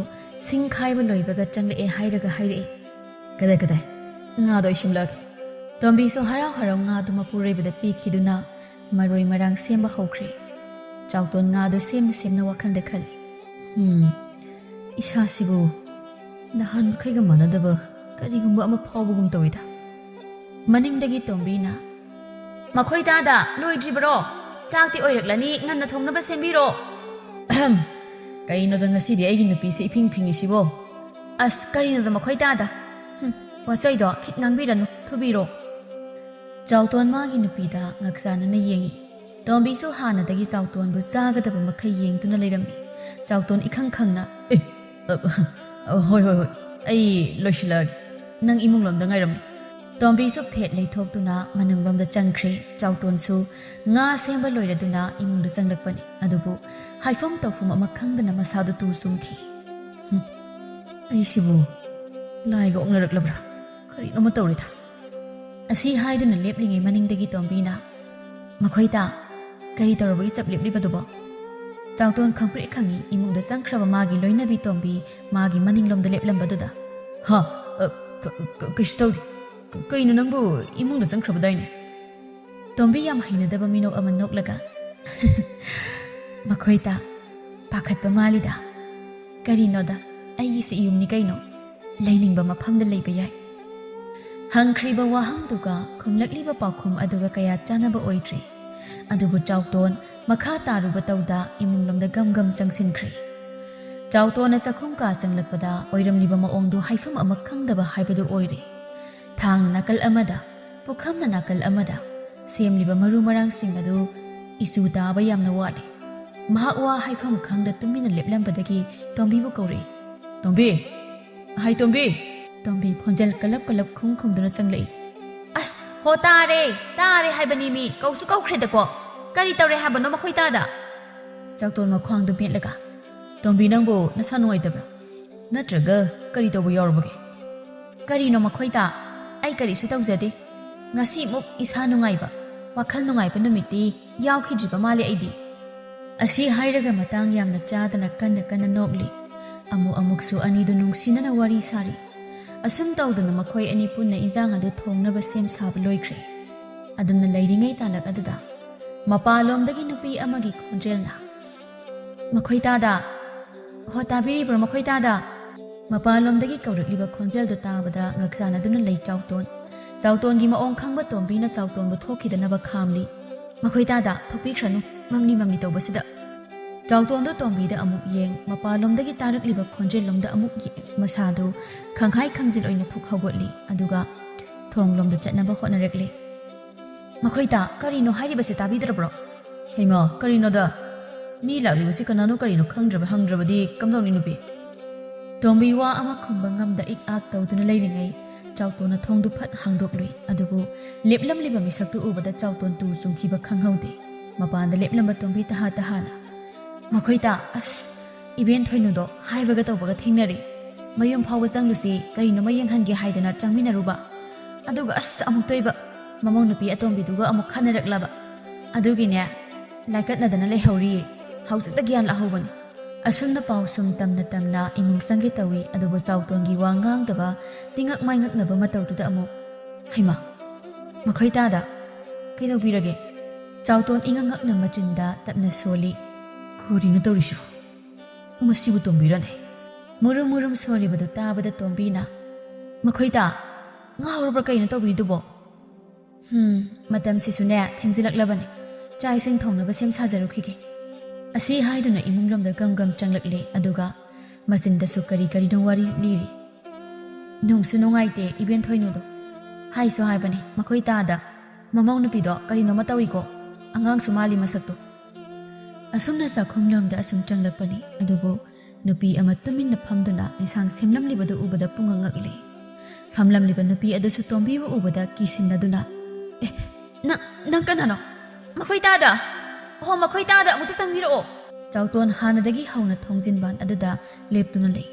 ꯁꯤꯡ ꯈꯥꯏꯕ ꯂꯣꯏꯕꯒ ꯆꯪꯂꯛꯑꯦ ꯍꯥꯏꯔꯒ ꯍꯥꯏꯔꯛꯑꯦ, "ꯀꯗꯥꯏ, ꯀꯗꯥꯏ? ꯉꯥꯗꯣ ꯑꯩ ꯁꯦꯝꯂꯛꯑꯒꯦ"꯫ ꯇꯣꯝꯕꯤꯁꯨ ꯍꯔꯥꯎ ꯍꯔꯥꯎ ꯉꯥꯗꯨ ꯃꯄꯨꯔꯣꯏꯕꯗ ꯄꯤꯈꯤꯗꯨꯅ ꯃꯔꯣꯏ ꯃꯔꯥꯡ ꯁꯦꯝꯕ ꯍꯧꯈ꯭ꯔꯦ꯫ ꯆꯥꯎꯇꯣꯟ ꯉꯥꯗꯨ ꯁꯦꯝꯅ ꯁꯦꯝꯅ ꯋꯥꯈꯜꯗ ꯈꯜꯂꯤ, "ꯎꯝ, ꯏꯁꯥꯁꯤꯕꯨ ꯅꯍꯥꯟꯈꯩꯒ ꯃꯥꯟꯅꯗꯕ ꯀꯔꯤꯒꯨꯝꯕ ꯑꯃ ꯐꯥꯎꯕꯒꯨꯝ ꯇꯧꯏꯗ"꯫ ꯃꯅꯤꯡꯗꯒꯤ ꯇꯣꯝꯕꯤꯅ, "ꯃꯈꯣꯏ ꯇꯥꯗ ꯂꯣꯏꯗ꯭ꯔꯤꯕꯔꯣ? ꯆꯥꯛꯇꯤ ꯑꯣꯏꯔꯛꯂꯅꯤ, ꯉꯟꯅ ꯊꯣꯡꯅꯕ ꯁꯦꯝꯕꯤꯔꯣ"꯫ "ꯑꯍꯝ, ꯀꯩꯅꯣꯗ ꯉꯁꯤꯗꯤ ꯑꯩꯒꯤ ꯅꯨꯄꯤꯁꯦ ꯏꯐꯤꯡ ꯐꯤꯡꯉꯤꯁꯤꯕꯣ?" "ꯑꯁ, ꯀꯔꯤꯅꯣꯗ ꯃꯈꯣꯏ ꯇꯥꯗ꯫ ꯍꯨꯝ, ꯋꯥꯆꯣꯏꯗꯣ ꯈꯤꯠ ꯉꯥꯡꯕꯤꯔꯅꯨ, ꯊꯨꯕꯤꯔꯣ"꯫ ꯆꯥꯎꯇꯣꯟ ꯃꯥꯒꯤ ꯅꯨꯄꯤꯗ ꯉꯛꯆꯥꯟꯅꯅ ꯌꯦꯡꯉꯤ꯫ ꯇꯣꯝꯕꯤꯁꯨ ꯍꯥꯟꯅꯗꯒꯤ ꯆꯥꯎꯇꯣꯟꯕꯨ ꯆꯥꯒꯗꯕ ꯃꯈꯩ ꯌꯦꯡꯗꯨꯅ ꯂꯩꯔꯝꯃꯤ꯫ ꯆꯥꯎꯇꯣꯟ ꯏꯈꯪ ꯈꯪꯅ, "ꯑꯦ, ꯑ, ꯑ, ꯍꯣꯏ, ꯍꯣꯏ, ꯍꯣꯏ, ꯑꯩ ꯂꯣꯏꯁꯤꯜꯂꯛꯑꯒꯦ꯫ ꯅꯪ ꯏꯃꯨꯡ ꯂꯣꯝꯗ ꯉꯥꯏꯔꯝꯃꯨ"꯫ ꯇꯣꯝꯕꯤꯁꯨ ꯐꯦꯠ ꯂꯩꯊꯣꯛꯇꯨꯅ ꯃꯅꯨꯡꯂꯣꯝꯗ ꯆꯪꯈ꯭ꯔꯦ꯫ ꯆꯥꯎꯇꯣꯟꯁꯨ ꯉꯥ ꯁꯦꯝꯕ ꯂꯣꯏꯔꯗꯨꯅ ꯏꯃꯨꯡꯗ ꯆꯪꯂꯛꯄꯅꯤ꯫ ꯑꯗꯨꯕꯨ ꯍꯥꯏꯐꯝ ꯇꯧꯐꯝ ꯑꯃ ꯈꯪꯗꯅ ꯃꯁꯥꯗꯨ ꯇꯨ ꯆꯨꯡꯈꯤ꯫ "ꯍꯨꯝ, ꯑꯩꯁꯤꯕꯨ ꯂꯥꯏꯒ ꯑꯣꯛꯅꯔꯛꯂꯕ꯭ꯔꯥ? ꯀꯔꯤꯅꯣꯃ ꯇꯧꯔꯦꯗ"꯫ ꯑꯁꯤ ꯍꯥꯏꯗꯨꯅ ꯂꯦꯞꯂꯤꯉꯩ ꯃꯅꯤꯡꯗꯒꯤ ꯇꯣꯝꯕꯤꯅ, "ꯃꯈꯣꯏ ꯇꯥ, ꯀꯔꯤ ꯇꯧꯔꯕꯒꯤ ꯆꯞ ꯂꯦꯞꯂꯤꯕꯗꯨꯕꯣ?" ꯆꯥꯎꯇꯣꯟ ꯈꯪꯄ꯭ꯔꯦꯛ ꯈꯪꯉꯤ꯫ ꯏꯃꯨꯡꯗ ꯆꯪꯈ꯭ꯔꯕ ꯃꯥꯒꯤ ꯂꯣꯏꯅꯕꯤ ꯇꯣꯝꯕꯤ ꯃꯥꯒꯤ ꯃꯅꯤꯡꯂꯣꯝꯗ ꯂꯦꯞꯂꯝꯕꯗꯨꯗ꯫ "ꯍꯥ? ꯑ, ꯀ-, ꯀ-, ꯀꯩꯁꯨ ꯇꯧꯗꯦ꯫ ꯀ-, ꯀꯩꯅꯣ, ꯅꯪꯕꯨ ꯏꯃꯨꯡꯗ ꯆꯪꯈ꯭ꯔꯕꯗꯥꯏꯅꯦ?" ꯇꯣꯝꯕꯤ ꯌꯥꯝ ꯍꯩꯅꯗꯕ ꯃꯤꯅꯣꯛ ꯑꯃ ꯅꯣꯛꯂꯒ, "ꯃꯈꯣꯏ ꯇꯥ, ꯄꯥꯈꯠꯄ ꯃꯥꯜꯂꯤꯗ꯫ ꯀꯔꯤꯅꯣꯗ, ꯑꯩꯒꯤꯁꯨ ꯏꯌꯨꯝꯅꯤ ꯀꯩꯅꯣ, ꯂꯩꯅꯤꯡꯕ ꯃꯐꯝꯗ ꯂꯩꯕ ꯌꯥꯏ"꯫ ꯍꯪꯈ꯭ꯔꯤꯕ ꯋꯥꯍꯪꯗꯨꯒ ꯈꯨꯝꯂꯛꯂꯤꯕ ꯄꯥꯎꯈꯨꯝ ꯑꯗꯨꯒ ꯀꯌꯥ ꯆꯥꯟꯅꯕ ꯑꯣꯏꯗ꯭ꯔꯤ꯫ ꯑꯗꯨꯕꯨ ꯆꯥꯎꯇꯣꯟ ꯃꯈꯥ ꯇꯥꯔꯨꯕ ꯇꯧꯗ ꯏꯃꯨꯡꯂꯣꯝꯗ ꯒꯝ ꯒꯝ ꯆꯪꯁꯤꯟꯈ꯭ꯔꯦ꯫ ꯆꯥꯎꯇꯣꯟꯅ ꯆꯥꯛꯈꯨꯝ ꯀꯥ ꯆꯪꯂꯛꯄꯗ ꯑꯣꯏꯔꯝꯂꯤꯕ ꯃꯑꯣꯡꯗꯨ ꯍꯥꯏꯐꯝ ꯑꯃ ꯈꯪꯗꯕ ꯍꯥꯏꯕꯗꯨ ꯑꯣꯏꯔꯦ꯫ ꯊꯥꯡꯅ ꯅꯥꯀꯜ ꯑꯃꯗ, ꯄꯨꯈꯝꯅ ꯅꯥꯀꯜ ꯑꯃꯗ, ꯁꯦꯝꯂꯤꯕ ꯃꯔꯨ ꯃꯔꯥꯡꯁꯤꯡ ꯑꯗꯨ ꯏꯆꯨ ꯇꯥꯕ ꯌꯥꯝꯅ ꯋꯥꯠꯂꯤ꯫ ꯃꯍꯥꯛ ꯋꯥ ꯍꯥꯏꯐꯝ ꯈꯪꯗ ꯇꯨꯃꯤꯟꯅ ꯂꯦꯞꯂꯝꯕꯗꯒꯤ ꯇꯣꯝꯕꯤꯕꯨ ꯀꯧꯔꯛꯏ꯫ "ꯇꯣꯝꯕꯤ! ꯍꯥꯏ ꯇꯣꯝꯕꯤ!" ꯇꯣꯝꯕꯤ ꯈꯣꯟꯖꯦꯜ ꯀꯂꯞ ꯀꯂꯞ ꯈꯨꯝ ꯈꯨꯝꯗꯨꯅ ꯆꯪꯂꯛꯏ꯫ "ꯑꯁ, ꯍꯣ, ꯇꯥꯔꯦ, ꯇꯥꯔꯦ ꯍꯥꯏꯕꯅꯤ ꯃꯤ, ꯀꯧꯁꯨ ꯀꯧꯈ꯭ꯔꯦꯗꯀꯣ꯫ ꯀꯔꯤ ꯇꯧꯔꯦ ꯍꯥꯏꯕꯅꯣ ꯃꯈꯣꯏ ꯇꯥꯗ?" ꯆꯥꯎꯇꯣꯟ ꯃꯈ꯭ꯋꯥꯡꯗꯨ ꯃꯦꯠꯂꯒ, "ꯇꯣꯝꯕꯤ, ꯅꯪꯕꯨ ꯅꯁꯥ ꯅꯨꯡꯉꯥꯏꯇꯕ꯭ꯔꯥ? ꯅꯠꯇ꯭ꯔꯒ ꯀꯔꯤ ꯇꯧꯕ ꯌꯥꯎꯔꯕꯒꯦ?" "ꯀꯔꯤꯅꯣ ꯃꯈꯣꯏ ꯇꯥ? ꯑꯩ ꯀꯔꯤꯁꯨ ꯇꯧꯖꯗꯦ꯫ ꯉꯁꯤꯃꯨꯛ ꯏꯁꯥ ꯅꯨꯡꯉꯥꯏꯕ, ꯋꯥꯈꯜ ꯅꯨꯡꯉꯥꯏꯕ ꯅꯨꯃꯤꯠꯇꯤ ꯌꯥꯎꯈꯤꯗ꯭ꯔꯤꯕ ꯃꯥꯜꯂꯦ ꯑꯩꯗꯤ꯫ ꯑꯁꯤ ꯍꯥꯏꯔꯒ ꯃꯇꯥꯡ ꯌꯥꯝꯅ ꯆꯥꯗꯅ ꯀꯟꯅ ꯀꯟꯅ ꯅꯣꯛꯂꯤ꯫ ꯑꯃꯨꯛ ꯑꯃꯨꯛꯁꯨ ꯑꯅꯤꯗꯨ ꯅꯨꯡꯁꯤꯅꯅ ꯋꯥꯔꯤ ꯁꯥꯔꯤ꯫ ꯑꯁꯨꯝ ꯇꯧꯗꯨꯅ ꯃꯈꯣꯏ ꯑꯅꯤ ꯄꯨꯟꯅ ꯏꯟꯖꯥꯡ ꯑꯗꯨ ꯊꯣꯡꯅꯕ ꯁꯦꯝ ꯁꯥꯕ ꯂꯣꯏꯈ꯭ꯔꯦ꯫ ꯑꯗꯨꯝꯅ ꯂꯩꯔꯤꯉꯩ ꯇꯥꯂꯛ ꯑꯗꯨꯗ ꯃꯄꯥꯟꯂꯣꯝꯗꯒꯤ ꯅꯨꯄꯤ ꯑꯃꯒꯤ ꯈꯣꯟꯖꯦꯜꯅ, "ꯃꯈꯣꯏ ꯇꯥꯗ!" "ꯍꯣ, ꯇꯥꯕꯤꯔꯤꯕ꯭ꯔꯣ ꯃꯈꯣꯏ ꯇꯥꯗ?" ꯃꯄꯥꯟꯂꯣꯝꯗꯒꯤ ꯀꯧꯔꯛꯂꯤꯕ ꯈꯣꯟꯖꯦꯜꯗꯨ ꯇꯥꯕꯗ ꯉꯛꯆꯥꯟꯅꯗꯨꯅ ꯂꯩ ꯆꯥꯎꯇꯣꯟ꯫ ꯆꯥꯎꯇꯣꯟꯒꯤ ꯃꯑꯣꯡ ꯈꯪꯕ ꯇꯣꯝꯕꯤꯅ ꯆꯥꯎꯇꯣꯟꯕꯨ ꯊꯣꯛꯈꯤꯗꯅꯕ ꯈꯥꯝꯂꯤ꯫ "ꯃꯈꯣꯏ ꯇꯥꯗ, ꯊꯣꯛꯄꯤꯈ꯭ꯔꯅꯨ, ꯃꯝꯂꯤ ꯃꯝꯂꯤ ꯇꯧꯕꯁꯤꯗ!" ꯆꯥꯎꯇꯣꯟꯗꯨ ꯇꯣꯝꯕꯤꯗ ꯑꯃꯨꯛ ꯌꯦꯡ, ꯃꯄꯥꯟꯂꯣꯝꯗꯒꯤ ꯇꯥꯔꯛꯂꯤꯕ ꯈꯣꯟꯖꯦꯜꯂꯣꯝꯗ ꯑꯃꯨꯛ ꯌꯦꯡ, ꯃꯁꯥꯗꯨ ꯈꯪꯈꯥꯏ ꯈꯪꯖꯤꯜ ꯑꯣꯏꯅ ꯐꯨꯛ ꯍꯧꯒꯠꯂꯤ, ꯑꯗꯨꯒ ꯊꯣꯡꯂꯣꯝꯗ ꯆꯠꯅꯕ ꯍꯣꯠꯅꯔꯛꯂꯤ꯫ "ꯃꯈꯣꯏ ꯇꯥ, ꯀꯔꯤꯅꯣ ꯍꯥꯏꯔꯤꯕꯁꯤ ꯇꯥꯕꯤꯗ꯭ꯔꯕ꯭ꯔꯣ?" "ꯍꯩꯃꯥ, ꯀꯔꯤꯅꯣꯗ? ꯃꯤ ꯂꯥꯛꯂꯤꯕꯁꯤ ꯀꯅꯥꯅꯣ ꯀꯔꯤꯅꯣ ꯈꯪꯗ꯭ꯔꯕ ꯍꯪꯗ꯭ꯔꯕꯗꯤ ꯀꯝꯗꯧꯅꯤ ꯅꯨꯄꯤ?" ꯇꯣꯝꯕꯤ ꯋꯥ ꯑꯃ ꯈꯨꯝꯕ ꯉꯝꯗ ꯏꯛ ꯑꯥꯛ ꯇꯧꯗꯨꯅ ꯂꯩꯔꯤꯉꯩ ꯆꯥꯎꯇꯣꯟꯅ ꯊꯣꯡꯗꯨ ꯐꯠ ꯍꯥꯡꯗꯣꯛꯂꯨꯏ꯫ ꯑꯗꯨꯕꯨ ꯂꯦꯞꯂꯝꯂꯤꯕ ꯃꯤꯁꯛꯇꯨ ꯎꯕꯗ ꯆꯥꯎꯇꯣꯟ ꯇꯨ ꯆꯨꯡꯈꯤꯕ ꯈꯪꯍꯧꯗꯦ꯫ ꯃꯄꯥꯟꯗ ꯂꯦꯞꯂꯝꯕ ꯇꯣꯝꯕꯤ ꯇꯍꯥ ꯇꯍꯥꯅ, "ꯃꯈꯣꯏ ꯇꯥ, ꯑꯁ, ꯏꯕꯦꯟ ꯊꯣꯏꯅꯨꯗꯣ ꯍꯥꯏꯕꯒ ꯇꯧꯕꯒ ꯊꯦꯡꯅꯔꯦ꯫ ꯃꯌꯨꯝ ꯐꯥꯎꯕ ꯆꯪꯂꯨꯁꯤ, ꯀꯔꯤꯅꯣꯃ ꯌꯦꯡꯍꯟꯒꯦ ꯍꯥꯏꯗꯅ ꯆꯪꯃꯤꯟꯅꯔꯨꯕ꯫ ꯑꯗꯨꯒ ꯑꯁ, ꯑꯃꯨꯛꯇꯣꯏꯕ, ꯃꯃꯧ ꯅꯨꯄꯤ ꯑꯇꯣꯝꯕꯤꯗꯨꯒ ꯑꯃꯨꯛ ꯈꯟꯅꯔꯛꯂꯕ꯫ ꯑꯗꯨꯒꯤꯅꯦ, ꯂꯥꯏꯀꯠꯅꯗꯅ ꯂꯩꯍꯧꯔꯤꯌꯦ꯫ ꯍꯧꯖꯤꯛꯇ ꯒ꯭ꯌꯥꯟ ꯂꯥꯛꯍꯧꯕꯅꯤ꯫" ꯑꯁꯨꯝꯅ ꯄꯥꯎ ꯁꯨꯝ ꯇꯝꯅ ꯇꯝꯅ ꯏꯃꯨꯡ ꯆꯪꯒꯦ ꯇꯧꯏ, ꯑꯗꯨꯕꯨ ꯆꯥꯎꯇꯣꯟꯒꯤ ꯋꯥ ꯉꯥꯡꯗꯕ ꯇꯤꯉꯛ ꯃꯥꯏꯉꯛꯅꯕ ꯃꯇꯧꯗꯨꯗ ꯑꯃꯨꯛ, "ꯍꯩꯃꯥ, ꯃꯈꯣꯏ ꯇꯥꯗ, ꯀꯩꯗꯧꯕꯤꯔꯒꯦ?" ꯆꯥꯎꯇꯣꯟ ꯏꯉꯛ ꯉꯛꯅ ꯃꯆꯤꯟꯗ ꯇꯞꯅ ꯁꯣꯜꯂꯤ꯫ "ꯀꯔꯤꯅꯣ ꯇꯧꯔꯤꯁꯤꯕꯨ? ꯃꯁꯤꯕꯨ ꯇꯣꯝꯕꯤꯔꯅꯦ?" ꯃꯨꯔꯨꯝ ꯃꯨꯔꯨꯝ ꯁꯣꯜꯂꯤꯕꯗꯨ ꯇꯥꯕꯗ ꯇꯣꯝꯕꯤꯅ, "ꯃꯈꯣꯏ ꯇꯥ, ꯉꯥꯎꯔꯕ꯭ꯔꯥ ꯀꯩꯅꯣ ꯇꯧꯕꯤꯗꯨꯕꯣ? ꯍꯝ, ꯃꯇꯝꯁꯤꯁꯨꯅꯦ ꯊꯦꯡꯖꯤꯜꯂꯛꯂꯕꯅꯤ꯫ ꯆꯥꯛ ꯏꯁꯤꯡ ꯊꯣꯡꯅꯕ ꯁꯦꯝ ꯁꯥꯖꯔꯨꯈꯤꯒꯦ꯫" ꯑꯁꯤ ꯍꯥꯏꯗꯨꯅ ꯏꯃꯨꯡꯂꯣꯝꯗ ꯒꯝ ꯒꯝ ꯆꯪꯂꯛꯂꯦ, ꯑꯗꯨꯒ ꯃꯆꯤꯟꯗꯁꯨ ꯀꯔꯤ ꯀꯔꯤꯅꯣ ꯋꯥꯔꯤ ꯂꯤꯔꯤ꯫ "ꯅꯨꯡꯁꯨ ꯅꯨꯡꯉꯥꯏꯇꯦ ꯏꯕꯦꯟ ꯊꯣꯏꯅꯨꯗꯣ꯫ ꯍꯥꯏꯁꯨ ꯍꯥꯏꯕꯅꯤ, ꯃꯈꯣꯏ ꯇꯥꯗ ꯃꯃꯧ ꯅꯨꯄꯤꯗꯣ ꯀꯔꯤꯅꯣꯃ ꯇꯧꯏꯀꯣ꯫ ꯑꯉꯥꯡꯁꯨ ꯃꯥꯜꯂꯤ ꯃꯁꯛꯇꯣ꯫" ꯑꯁꯨꯝꯅ ꯆꯥꯛꯈꯨꯝꯂꯣꯝꯗ ꯑꯁꯨꯝ ꯆꯪꯂꯛꯄꯅꯤ, ꯑꯗꯨꯕꯨ ꯅꯨꯄꯤ ꯑꯃ ꯇꯨꯃꯤꯟꯅ ꯐꯝꯗꯨꯅ ꯏꯟꯁꯥꯡ ꯁꯦꯝꯂꯝꯂꯤꯕꯗꯨ ꯎꯕꯗ ꯄꯨꯡꯉꯛ ꯉꯛꯂꯦ꯫ ꯐꯝꯂꯝꯂꯤꯕ ꯅꯨꯄꯤ ꯑꯗꯨꯁꯨ ꯇꯣꯝꯕꯤꯕꯨ ꯎꯕꯗ ꯀꯤꯁꯤꯟꯅꯗꯨꯅ, "ꯑꯦ, ꯅꯪ, ꯅꯪ ꯀꯅꯥꯅꯣ? ꯃꯈꯣꯏ ꯇꯥꯗ! ꯑꯣꯍꯣ, ꯃꯈꯣꯏ ꯇꯥꯗ ꯑꯃꯨꯛꯇ ꯆꯪꯕꯤꯔꯛꯑꯣ!" ꯆꯥꯎꯇꯣꯟ ꯍꯥꯟꯅꯗꯒꯤ ꯍꯧꯅ ꯊꯣꯡꯖꯤꯟꯕꯥꯟ ꯑꯗꯨꯗ ꯂꯦꯞꯇꯨꯅ ꯂꯩ꯫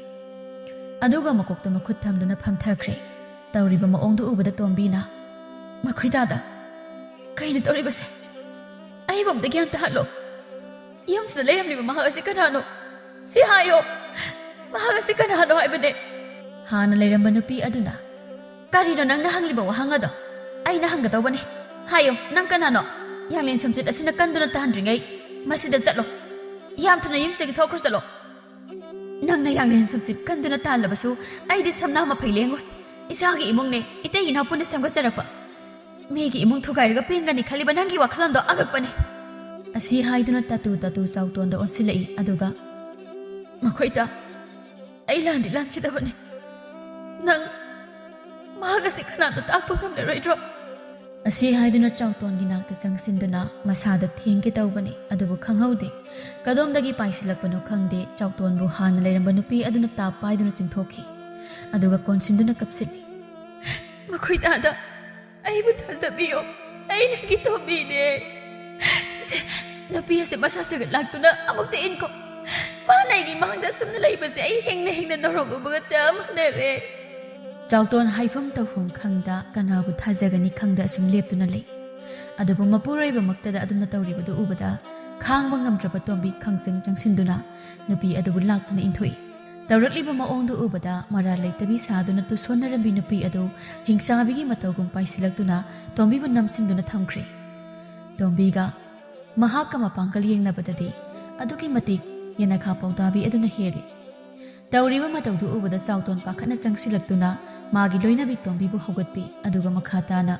ꯑꯗꯨꯒ ꯃꯀꯣꯛꯇ ꯃꯈꯨꯠ ꯊꯝꯗꯨꯅ ꯐꯝꯊꯈ꯭ꯔꯦ꯫ ꯇꯧꯔꯤꯕ ꯃꯑꯣꯡꯗꯨ ꯎꯕꯗ ꯇꯣꯝꯕꯤꯅ, "ꯃꯈꯣꯏ ꯇꯥꯗ!" ꯀꯩꯅꯣ ꯇꯧꯔꯤꯕꯁꯦ? ꯑꯩꯕꯨ ꯑꯝꯇ ꯒ꯭ꯌꯥꯟ ꯇꯥꯍꯜꯂꯣ꯫ ꯌꯨꯝꯁꯤꯗ ꯂꯩꯔꯝꯂꯤꯕ ꯃꯍꯥꯛ ꯑꯁꯤ ꯀꯅꯥꯅꯣ? ꯁꯤ ꯍꯥꯏꯌꯣ꯫ ꯃꯍꯥꯛ ꯑꯁꯤ ꯀꯅꯥꯅꯣ ꯍꯥꯏꯕꯅꯦ? ꯍꯥꯟꯅ ꯂꯩꯔꯝꯕ ꯅꯨꯄꯤ ꯑꯗꯨꯅ, "ꯀꯔꯤꯅꯣ ꯅꯪꯅ ꯍꯪꯂꯤꯕ ꯋꯥꯍꯪ ꯑꯗꯣ? ꯑꯩꯅ ꯍꯪꯒꯗꯧꯕꯅꯦ꯫ ꯍꯥꯏꯌꯣ, ꯅꯪ ꯀꯅꯥꯅꯣ? ꯌꯥꯡꯂꯦꯟ ꯁꯨꯝꯆꯤꯠ ꯑꯁꯤꯅ ꯀꯟꯗꯨꯅ ꯇꯥꯍꯟꯗ꯭ꯔꯤꯉꯩ ꯃꯁꯤꯗ ꯆꯠꯂꯣ꯫ ꯌꯥꯝ ꯊꯨꯅ ꯌꯨꯝꯁꯤꯗꯒꯤ ꯊꯣꯛꯈ꯭ꯔꯣ ꯆꯠꯂꯣ꯫ ꯅꯪꯅ ꯌꯥꯡꯂꯦꯟ ꯁꯨꯝꯆꯤꯠ ꯀꯟꯗꯨꯅ ꯇꯥꯍꯜꯂꯕꯁꯨ ꯑꯩꯗꯤ ꯁꯝꯅꯥ ꯃꯐꯩ ꯂꯦꯡꯉꯣꯏ꯫ ꯏꯁꯥꯒꯤ ꯏꯃꯨꯡꯅꯦ, ꯏꯇꯩ ꯏꯅꯥꯎ ꯄꯨꯟꯅ ꯁꯦꯝꯒꯠꯆꯔꯛꯄ꯫ ꯃꯤꯒꯤ ꯏꯃꯨꯡ ꯊꯨꯒꯥꯏꯔꯒ ꯄꯦꯟꯒꯅꯤ ꯈꯜꯂꯤꯕ ꯅꯪꯒꯤ ꯋꯥꯈꯜꯂꯣꯟꯗꯣ ꯑꯉꯛꯄꯅꯤ꯫" ꯑꯁꯤ ꯍꯥꯏꯗꯨꯅ ꯇꯥꯇꯨ ꯇꯥꯇꯨ ꯆꯥꯎꯇꯣꯟꯗ ꯑꯣꯟꯁꯤꯜꯂꯛꯏ꯫ ꯑꯗꯨꯒ, "ꯃꯈꯣꯏꯗ ꯑꯩ ꯂꯥꯟꯗꯤ ꯂꯥꯟꯈꯤꯗꯕꯅꯤ꯫ ꯅꯪ ꯃꯍꯥꯛ ꯑꯁꯤ ꯀꯅꯥꯅꯣ ꯇꯥꯛꯄ ꯉꯝꯂꯔꯣꯏꯗ꯭ꯔꯣ?" ꯑꯁꯤ ꯍꯥꯏꯗꯨꯅ ꯆꯥꯎꯇꯣꯟꯒꯤ ꯅꯥꯛꯇ ꯆꯪꯁꯤꯟꯗꯨꯅ ꯃꯁꯥꯗ ꯊꯦꯡꯒꯦ ꯇꯧꯕꯅꯤ, ꯑꯗꯨꯕꯨ ꯈꯪꯍꯧꯗꯦ꯫ ꯀꯗꯣꯝꯗꯒꯤ ꯄꯥꯏꯁꯤꯜꯂꯛꯄꯅꯣ ꯈꯪꯗꯦ, ꯆꯥꯎꯇꯣꯟꯕꯨ ꯍꯥꯟꯅ ꯂꯩꯔꯝꯕ ꯅꯨꯄꯤ ꯑꯗꯨꯅ ꯇꯥꯞ ꯄꯥꯏꯗꯨꯅ ꯆꯤꯡꯊꯣꯛꯈꯤ꯫ ꯑꯗꯨꯒ ꯀꯣꯟꯁꯤꯟꯗꯨꯅ ꯀꯞꯁꯤꯜꯂꯤ꯫ "ꯃꯈꯣꯏ ꯇꯥꯗ ꯑꯩꯕꯨ ꯊꯥꯖꯕꯤꯌꯣ, ꯑꯩ ꯅꯪꯒꯤ ꯇꯣꯝꯕꯤꯅꯦ꯫ ꯁꯦ, ꯅꯨꯄꯤ ꯑꯁꯦ ꯃꯁꯥ ꯁꯥꯒꯠ ꯂꯥꯛꯇꯨꯅ ꯑꯃꯨꯛꯇ ꯏꯟꯈꯣ꯫ ꯃꯥꯅ ꯑꯩꯒꯤ ꯃꯥꯡꯗ ꯑꯁꯨꯝꯅ ꯂꯩꯕꯁꯦ ꯑꯩ ꯍꯤꯡꯅ ꯍꯤꯡꯅ ꯅꯔꯣꯛ ꯎꯕꯒ ꯆꯞ ꯃꯥꯟꯅꯔꯦ꯫" ꯆꯥꯎꯇꯣꯟ ꯍꯥꯏꯐꯝ ꯇꯧꯐꯝ ꯈꯪꯗ, ꯀꯅꯥꯕꯨ ꯊꯥꯖꯒꯅꯤ ꯈꯪꯗ ꯑꯁꯨꯝ ꯂꯦꯞꯇꯨꯅ ꯂꯩ꯫ ꯑꯗꯨꯕꯨ ꯃꯄꯨꯔꯣꯏꯕꯃꯛꯇꯗ ꯑꯗꯨꯝꯅ ꯇꯧꯔꯤꯕꯗꯨ ꯎꯕꯗ ꯈꯥꯡꯕ ꯉꯝꯗ꯭ꯔꯕ ꯇꯣꯝꯕꯤ ꯈꯪꯆꯪ ꯆꯪꯁꯤꯟꯗꯨꯅ ꯅꯨꯄꯤ ꯑꯗꯨꯕꯨ ꯂꯥꯛꯇꯨꯅ ꯏꯟꯊꯣꯛꯏ꯫ ꯇꯧꯔꯛꯂꯤꯕ ꯃꯑꯣꯡꯗꯨ ꯎꯕꯗ ꯃꯔꯥꯜ ꯂꯩꯇꯕꯤ ꯁꯥꯗꯨꯅ ꯇꯨꯁꯣꯟꯅꯔꯝꯕꯤ ꯅꯨꯄꯤ ꯑꯗꯨ ꯍꯤꯡꯆꯥꯕꯤꯒꯤ ꯃꯇꯧꯒꯨꯝ ꯄꯥꯏꯁꯤꯜꯂꯛꯇꯨꯅ ꯇꯣꯝꯕꯤꯕꯨ ꯅꯝꯁꯤꯟꯗꯨꯅ ꯊꯝꯈ꯭ꯔꯦ꯫ ꯇꯣꯝꯕꯤꯒ ꯃꯍꯥꯛꯀ ꯃꯄꯥꯡꯒꯜ ꯌꯦꯡꯅꯕꯗꯗꯤ ꯑꯗꯨꯛꯀꯤ ꯃꯇꯤꯛ ꯌꯦꯅꯈꯥ ꯄꯥꯎꯇꯥꯕꯤ ꯑꯗꯨꯅ ꯍꯦꯜꯂꯤ꯫ ꯇꯧꯔꯤꯕ ꯃꯇꯧꯗꯨ ꯎꯕꯗ ꯆꯥꯎꯇꯣꯟ ꯄꯥꯈꯠꯅ ꯆꯪꯁꯤꯜꯂꯛꯇꯨꯅ ꯃꯥꯒꯤ ꯂꯣꯏꯅꯕꯤ ꯇꯣꯝꯕꯤꯕꯨ ꯍꯧꯒꯠꯄꯤ, ꯑꯗꯨꯒ ꯃꯈꯥ ꯇꯥꯅ,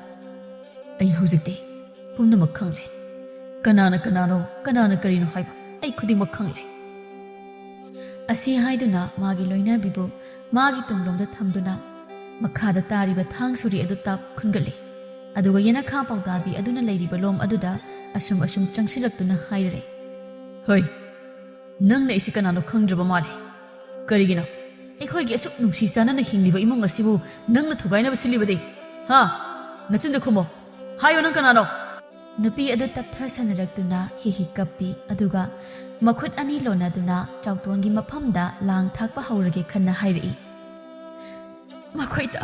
"ꯑꯩ ꯍꯧꯖꯤꯛꯇꯤ ꯄꯨꯝꯅꯃꯛ ꯈꯪꯂꯦ꯫ ꯀꯅꯥꯅ ꯀꯅꯥꯅꯣ, ꯀꯅꯥꯅ ꯀꯔꯤꯅꯣ ꯍꯥꯏꯕ ꯑꯩ ꯈꯨꯗꯤꯡꯃꯛ ꯈꯪꯂꯦ꯫" ꯑꯁꯤ ꯍꯥꯏꯗꯨꯅ ꯃꯥꯒꯤ ꯂꯣꯏꯅꯕꯤꯕꯨ ꯃꯥꯒꯤ ꯇꯨꯡꯂꯣꯝꯗ ꯊꯝꯗꯨꯅ ꯃꯈꯥꯗ ꯇꯥꯔꯤꯕ ꯊꯥꯡ ꯁꯣꯔꯤ ꯑꯗꯨ ꯇꯥꯞ ꯈꯨꯟꯒꯠꯂꯤ꯫ ꯑꯗꯨꯒ ꯌꯦꯅꯈꯥ ꯄꯥꯎꯇꯥꯕꯤ ꯑꯗꯨꯅ ꯂꯩꯔꯤꯕ ꯂꯣꯝ ꯑꯗꯨꯗ ꯑꯁꯨꯝ ꯑꯁꯨꯝ ꯆꯪꯁꯤꯜꯂꯛꯇꯨꯅ ꯍꯥꯏꯔꯦ, "ꯍꯣꯏ, ꯅꯪꯅ ꯑꯩꯁꯤ ꯀꯅꯥꯅꯣ ꯈꯪꯗ꯭ꯔꯕ ꯃꯥꯜꯂꯦ꯫ ꯀꯔꯤꯒꯤꯅꯣ? ꯑꯩꯈꯣꯏꯒꯤ ꯑꯁꯨꯛ ꯅꯨꯡꯁꯤ ꯆꯥꯟꯅꯅ ꯍꯤꯡꯂꯤꯕ ꯏꯃꯨꯡ ꯑꯁꯤꯕꯨ ꯅꯪꯅ ꯊꯨꯒꯥꯏꯅꯕ ꯁꯤꯜꯂꯤꯕꯗꯤ? ꯍꯥ? ꯅꯆꯤꯟꯗꯨ ꯈꯨꯝꯃꯣ꯫ ꯍꯥꯏꯌꯣ, ꯅꯪ ꯀꯅꯥꯅꯣ?" ꯅꯨꯄꯤ ꯑꯗꯨ ꯇꯞꯊ ꯁꯥꯟꯅꯔꯛꯇꯨꯅ ꯍꯤ ꯍꯤ ꯀꯞꯄꯤ, ꯑꯗꯨꯒ ꯃꯈꯨꯠ ꯑꯅꯤ ꯂꯣꯟꯅꯗꯨꯅ ꯆꯥꯎꯇꯣꯟꯒꯤ ꯃꯐꯝꯗ ꯂꯥꯡ ꯊꯥꯛꯄ ꯍꯧꯔꯒꯦ ꯈꯟꯅ ꯍꯥꯏꯔꯛꯏ, "ꯃꯈꯣꯏꯗ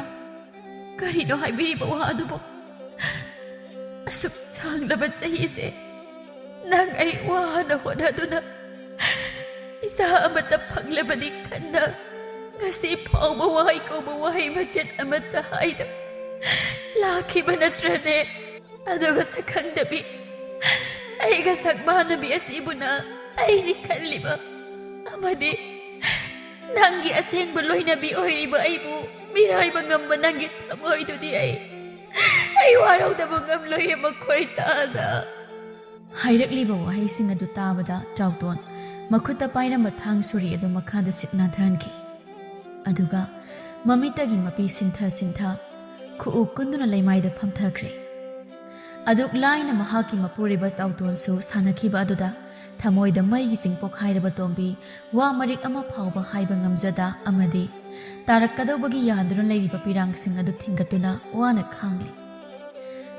ꯀꯔꯤꯅꯣ ꯍꯥꯏꯕꯤꯔꯤꯕ ꯋꯥ ꯑꯗꯨꯕꯨ? ꯑꯁꯨꯛ ꯁꯥꯡꯂꯕ ꯆꯍꯤꯁꯦ ꯅꯪ ꯑꯩ ꯋꯥꯅ ꯍꯣꯠꯅꯗꯨꯅ ꯏꯆꯥ ꯑꯃꯠꯇ ꯐꯪꯂꯕꯗꯤ ꯈꯟꯅ ꯉꯁꯤ ꯐꯥꯎꯕ ꯋꯥꯍꯩ ꯀꯧꯕ ꯋꯥꯍꯩ ꯃꯆꯦꯠ ꯑꯃꯠꯇ ꯍꯥꯏꯗ ꯂꯥꯛꯈꯤꯕ ꯅꯠꯇ꯭ꯔꯅꯦ? ꯑꯗꯨꯒ ꯁꯛꯈꯪꯗꯕꯤ ꯑꯩꯒ ꯁꯛ ꯃꯥꯟꯅꯕꯤ ꯑꯁꯤꯕꯨꯅ ꯑꯩꯅꯤ ꯈꯜꯂꯤꯕ ꯑꯃꯗꯤ ꯅꯪꯒꯤ ꯑꯁꯦꯡꯕ ꯂꯣꯏꯅꯕꯤ ꯑꯣꯏꯔꯤꯕ ꯑꯩꯕꯨ ꯃꯤꯔꯥꯏꯕ ꯉꯝꯕ ꯅꯪꯒꯤ ꯊꯃꯣꯏꯗꯨꯗꯤ ꯑꯩ ꯑꯩ ꯋꯥꯔꯧꯗꯕ ꯉꯝꯂꯣꯏꯌꯦ ꯃꯈꯣꯏ ꯇꯥꯗ꯫ ꯍꯥꯏꯔꯛꯂꯤꯕ ꯋꯥꯍꯩꯁꯤꯡ ꯑꯗꯨ ꯇꯥꯕꯗ ꯆꯥꯎꯇꯣꯟ ꯃꯈꯨꯠꯇ ꯄꯥꯏꯔꯝꯕ ꯊꯥꯡ ꯁꯣꯔꯤ ꯑꯗꯨ ꯃꯈꯥꯗ ꯁꯤꯠ ꯅꯥꯟꯊꯍꯟꯈꯤ꯫ ꯑꯗꯨꯒ ꯃꯃꯤꯠꯇꯒꯤ ꯃꯄꯤ ꯁꯤꯟꯊ ꯁꯤꯟꯊ ꯈꯨꯎ ꯀꯨꯟꯗꯨꯅ ꯂꯩꯃꯥꯏꯗ ꯐꯝꯊꯈ꯭ꯔꯦ꯫ ꯑꯗꯨꯛ ꯂꯥꯏꯅ ꯃꯍꯥꯛꯀꯤ ꯃꯄꯨꯔꯣꯏꯕ ꯆꯥꯎꯇꯣꯟꯁꯨ ꯁꯥꯟꯅꯈꯤꯕ ꯑꯗꯨꯗ ꯊꯃꯣꯏꯗ ꯃꯩꯒꯤ ꯆꯤꯡ ꯄꯣꯛꯈꯥꯏꯔꯕ ꯇꯣꯝꯕꯤ ꯋꯥ ꯃꯔꯤꯛ ꯑꯃ ꯐꯥꯎꯕ ꯍꯥꯏꯕ ꯉꯝꯖꯗ ꯑꯃꯗꯤ ꯇꯥꯔꯛꯀꯗꯧꯕꯒꯤ ꯌꯥꯟꯗꯨꯅ ꯂꯩꯔꯤꯕ ꯄꯤꯔꯥꯡꯁꯤꯡ ꯑꯗꯨ ꯊꯤꯡꯒꯠꯇꯨꯅ ꯋꯥꯅ ꯈꯥꯡꯂꯤ꯫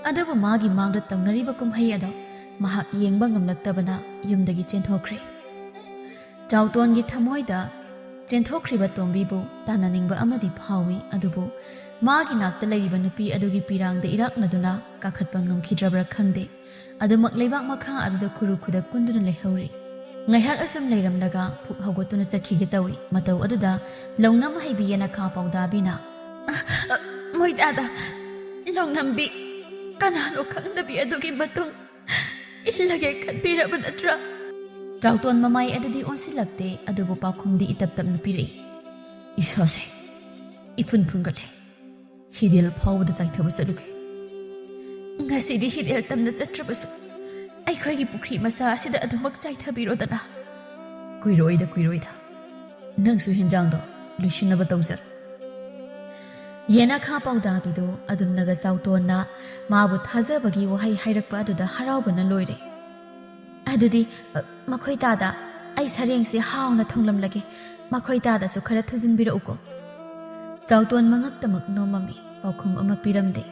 ꯑꯗꯨꯕꯨ ꯃꯥꯒꯤ ꯃꯥꯡꯗ ꯇꯧꯅꯔꯤꯕ ꯀꯨꯝꯍꯩ ꯑꯗꯣ ꯃꯍꯥꯛ ꯌꯦꯡꯕ ꯉꯝꯂꯛꯇꯕꯅ ꯌꯨꯝꯗꯒꯤ ꯆꯦꯟꯊꯣꯛꯈ꯭ꯔꯦ꯫ ꯆꯥꯎꯇꯣꯟꯒꯤ ꯊꯃꯣꯏꯗ ꯆꯦꯟꯊꯣꯛꯈ꯭ꯔꯤꯕ ꯇꯣꯝꯕꯤꯕꯨ ꯇꯥꯟꯅꯅꯤꯡꯕ ꯑꯃꯗꯤ ꯐꯥꯎꯏ, ꯑꯗꯨꯕꯨ ꯃꯥꯒꯤ ꯅꯥꯛꯇ ꯂꯩꯔꯤꯕ ꯅꯨꯄꯤ ꯑꯗꯨꯒꯤ ꯄꯤꯔꯥꯡꯗ ꯏꯔꯥꯛꯅꯗꯨꯅ ꯀꯥꯈꯠꯄ ꯉꯝꯈꯤꯗ꯭ꯔꯕ꯭ꯔꯥ ꯈꯪꯗꯦ꯫ ꯑꯗꯨꯃꯛ ꯂꯩꯕꯥꯛ ꯃꯈꯥ ꯑꯗꯨꯗ ꯈꯨꯔꯨ ꯈꯨꯗꯛ ꯀꯨꯟꯗꯨꯅ ꯂꯩꯍꯧꯔꯤ꯫ ꯉꯥꯏꯍꯥꯛ ꯑꯁꯨꯝ ꯂꯩꯔꯝꯂꯒ ꯐꯨꯛ ꯍꯧꯒꯠꯇꯨꯅ ꯆꯠꯈꯤꯒꯦ ꯇꯧꯏ꯫ ꯃꯇꯧ ꯑꯗꯨꯗ ꯂꯧꯅꯝ ꯍꯩꯕꯤ ꯌꯦꯅꯈꯥ ꯄꯥꯎꯗꯥꯕꯤꯅ, "ꯑ, ꯑ, ꯃꯣꯏꯗꯥꯗ ꯂꯧꯅꯝꯕꯤ ꯀꯅꯥꯅꯣ ꯈꯪꯗꯕꯤ ꯑꯗꯨꯒꯤ ꯃꯇꯨꯡ ꯏꯜꯂꯒꯦ ꯈꯟꯕꯤꯔꯕ ꯅꯠꯇ꯭ꯔꯥ?" ꯆꯥꯎꯇꯣꯟ ꯃꯃꯥꯏ ꯑꯗꯨꯗꯤ ꯑꯣꯟꯁꯤꯜꯂꯛꯇꯦ, ꯑꯗꯨꯕꯨ ꯄꯥꯎꯈꯨꯝꯗꯤ ꯏꯇꯞ ꯇꯞꯅ ꯄꯤꯔꯛꯏ꯫ "ꯏꯁꯥꯁꯦ ꯏꯐꯨꯟ ꯐꯨꯟꯒꯠꯂꯦ꯫ ꯍꯤꯗꯦꯜ ꯐꯥꯎꯕꯗ ꯆꯥꯏꯊꯕ ꯆꯠꯂꯨꯒꯦ꯫ ꯉꯁꯤꯗꯤ ꯍꯤꯗꯦꯜ ꯇꯝꯅ ꯆꯠꯇ꯭ꯔꯕꯁꯨ ꯑꯩꯈꯣꯏꯒꯤ ꯄꯨꯈ꯭ꯔꯤ ꯃꯆꯥ ꯑꯁꯤꯗ ꯑꯗꯨꯃꯛ ꯆꯥꯏꯊꯕꯤꯔꯣꯗꯅ꯫ ꯀꯨꯏꯔꯣꯏꯗ, ꯀꯨꯏꯔꯣꯏꯗ꯫ ꯅꯪꯁꯨ ꯍꯦꯟꯖꯥꯡꯗꯣ ꯂꯣꯏꯁꯤꯟꯅꯕ ꯇꯧꯖꯔꯣ꯫" ꯌꯦꯅꯈꯥ ꯄꯥꯎꯗꯥꯕꯤꯗꯨ ꯑꯗꯨꯝꯅꯒ ꯆꯥꯎꯇꯣꯟꯅ ꯃꯥꯕꯨ ꯊꯥꯖꯕꯒꯤ ꯋꯥꯍꯩ ꯍꯥꯏꯔꯛꯄ ꯑꯗꯨꯗ ꯍꯔꯥꯎꯕꯅ ꯂꯣꯏꯔꯦ꯫ "ꯑꯗꯨꯗꯤ, ꯑ, ꯃꯈꯣꯏ ꯇꯥꯗ ꯑꯩ ꯁꯔꯦꯡꯁꯦ ꯍꯥꯎꯅ ꯊꯣꯡꯂꯝꯂꯒꯦ꯫ ꯃꯈꯣꯏ ꯇꯥꯗꯁꯨ ꯈꯔ ꯊꯨꯖꯤꯟꯕꯤꯔꯛꯎꯀꯣ꯫" ꯆꯥꯎꯇꯣꯟ ꯃꯉꯛꯇꯃꯛ ꯅꯣꯝꯃꯝꯃꯤ, ꯄꯥꯎꯈꯨꯝ ꯑꯃ ꯄꯤꯔꯝꯗꯦ꯫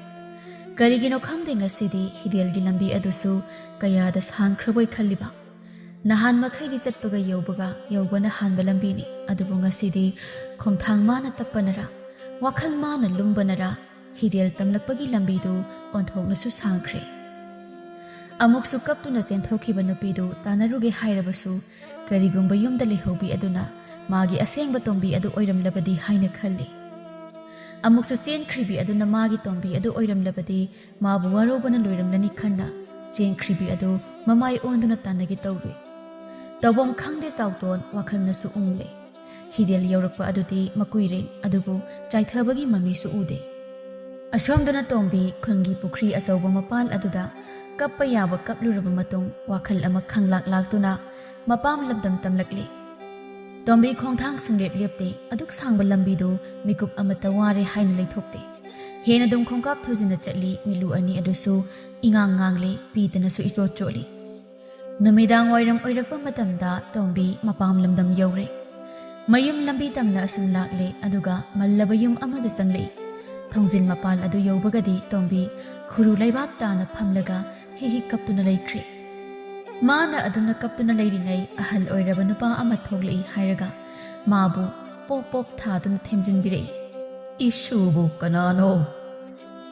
ꯀꯔꯤꯒꯤꯅꯣ ꯈꯪꯗꯦ, ꯉꯁꯤꯗꯤ ꯍꯤꯗꯦꯜꯒꯤ ꯂꯝꯕꯤ ꯑꯗꯨꯁꯨ ꯀꯌꯥꯗ ꯁꯥꯡꯈ꯭ꯔꯕꯣꯏ ꯈꯜꯂꯤꯕ꯫ ꯅꯍꯥꯟ ꯃꯈꯩꯗꯤ ꯆꯠꯄꯒ ꯌꯧꯕꯒ ꯌꯧꯕꯅ ꯍꯥꯟꯕ ꯂꯝꯕꯤꯅꯤ, ꯑꯗꯨꯕꯨ ꯉꯁꯤꯗꯤ ꯈꯣꯡꯊꯥꯡ ꯃꯥꯅ ꯇꯞꯄꯅꯔꯥ, ꯋꯥꯈꯜ ꯃꯥꯅ ꯂꯨꯝꯕꯅꯔꯥ, ꯍꯤꯗꯦꯜ ꯇꯝꯂꯛꯄꯒꯤ ꯂꯝꯕꯤꯗꯨ ꯑꯣꯟꯊꯣꯛꯅꯁꯨ ꯁꯥꯡꯈ꯭ꯔꯦ꯫ ꯑꯃꯨꯛꯁꯨ ꯀꯞꯇꯨꯅ ꯆꯦꯟꯊꯣꯛꯈꯤꯕ ꯅꯨꯄꯤꯗꯨ ꯇꯥꯟꯅꯔꯨꯒꯦ ꯍꯥꯏꯔꯕꯁꯨ, ꯀꯔꯤꯒꯨꯝꯕ ꯌꯨꯝꯗ ꯂꯩꯍꯧꯕꯤ ꯑꯗꯨꯅ ꯃꯥꯒꯤ ꯑꯁꯦꯡꯕ ꯇꯣꯝꯕꯤ ꯑꯗꯨ ꯑꯣꯏꯔꯝꯂꯕꯗꯤ ꯍꯥꯏꯅ ꯈꯜꯂꯤ꯫ ꯑꯃꯨꯛꯁꯨ ꯆꯦꯟꯈ꯭ꯔꯤꯕꯤ ꯑꯗꯨꯅ ꯃꯥꯒꯤ ꯇꯣꯝꯕꯤ ꯑꯗꯨ ꯑꯣꯏꯔꯝꯂꯕꯗꯤ ꯃꯥꯕꯨ ꯋꯥꯔꯧꯕꯅ ꯂꯣꯏꯔꯝꯂꯅꯤ ꯈꯟꯅ, ꯆꯦꯟꯈ꯭ꯔꯤꯕꯤ ꯑꯗꯨ ꯃꯃꯥꯏ ꯑꯣꯟꯗꯨꯅ ꯇꯥꯟꯅꯒꯦ ꯇꯧꯏ꯫ ꯇꯧꯐꯝ ꯈꯪꯗꯦ ꯆꯥꯎꯇꯣꯟ, ꯋꯥꯈꯜꯅꯁꯨ ꯎꯡꯂꯦ꯫ ꯍꯤꯗꯦꯜ ꯌꯧꯔꯛꯄ ꯑꯗꯨꯗꯤ ꯃꯀꯨꯏꯔꯦ, ꯑꯗꯨꯕꯨ ꯆꯥꯏꯊꯕꯒꯤ ꯃꯃꯤꯁꯨ ꯎꯗꯦ꯫ ꯑꯁꯣꯝꯗꯅ ꯇꯣꯝꯕꯤ ꯈꯨꯟꯒꯤ ꯄꯨꯈ꯭ꯔꯤ ꯑꯆꯧꯕ ꯃꯄꯥꯟ ꯑꯗꯨꯗ ꯀꯞꯄ ꯌꯥꯕ ꯀꯞꯂꯨꯔꯕ ꯃꯇꯨꯡ, ꯋꯥꯈꯜ ꯑꯃ ꯈꯪꯂꯥꯛ ꯂꯥꯛꯇꯨꯅ ꯃꯄꯥꯝ ꯂꯝꯗꯝ ꯇꯝꯂꯛꯂꯤ꯫ ꯇꯣꯝꯕꯤ ꯈꯣꯡꯊꯥꯡ ꯁꯨꯡꯂꯦꯞ ꯂꯦꯞꯇꯦ꯫ ꯑꯗꯨꯛ ꯁꯥꯡꯕ ꯂꯝꯕꯤꯗꯨ ꯃꯤꯀꯨꯞ ꯑꯃꯠꯇ ꯋꯥꯔꯦ ꯍꯥꯏꯅ ꯂꯩꯊꯣꯛꯇꯦ꯫ ꯍꯦꯟꯅ ꯑꯗꯨꯝ ꯈꯣꯡꯀꯥꯞ ꯊꯨꯖꯤꯟꯅ ꯆꯠꯂꯤ꯫ ꯃꯤꯠꯂꯨ ꯑꯅꯤ ꯑꯗꯨꯁꯨ ꯏꯉꯥꯡ ꯉꯥꯡꯂꯤ, ꯄꯤꯗꯅꯁꯨ ꯏꯆꯣꯠ ꯆꯣꯠꯂꯤ꯫ ꯅꯨꯃꯤꯗꯥꯡ ꯋꯥꯏꯔꯝ ꯑꯣꯏꯔꯛꯄ ꯃꯇꯝꯗ ꯇꯣꯝꯕꯤ ꯃꯄꯥꯝ ꯂꯝꯗꯝ ꯌꯧꯔꯦ꯫ ꯃꯌꯨꯝ ꯂꯝꯕꯤ ꯇꯝꯅ ꯑꯁꯨꯝ ꯂꯥꯛꯂꯦ, ꯑꯗꯨꯒ ꯃꯜꯂꯕ ꯌꯨꯝ ꯑꯃꯗ ꯆꯪꯂꯛꯏ꯫ ꯊꯣꯡꯖꯤꯟ ꯃꯄꯥꯟ ꯑꯗꯨ ꯌꯧꯕꯒꯗꯤ ꯇꯣꯝꯕꯤ ꯈꯨꯔꯨ ꯂꯩꯕꯥꯛ ꯇꯥꯅ ꯐꯝꯂꯒ ꯍꯤ ꯍꯤ ꯀꯞꯇꯨꯅ ꯂꯩꯈ꯭ꯔꯦ꯫ ꯃꯥꯅ ꯑꯗꯨꯝꯅ ꯀꯞꯇꯨꯅ ꯂꯩꯔꯤꯉꯩ, ꯑꯍꯜ ꯑꯣꯏꯔꯕ ꯅꯨꯄꯥ ꯑꯃ ꯊꯣꯛꯂꯛꯏ ꯍꯥꯏꯔꯒ ꯃꯥꯕꯨ ꯄꯣꯞ ꯄꯣꯞ ꯊꯥꯗꯨꯅ ꯊꯦꯝꯖꯤꯟꯕꯤꯔꯛꯏ꯫ "ꯏꯁꯨꯕꯨ ꯀꯅꯥꯅꯣ?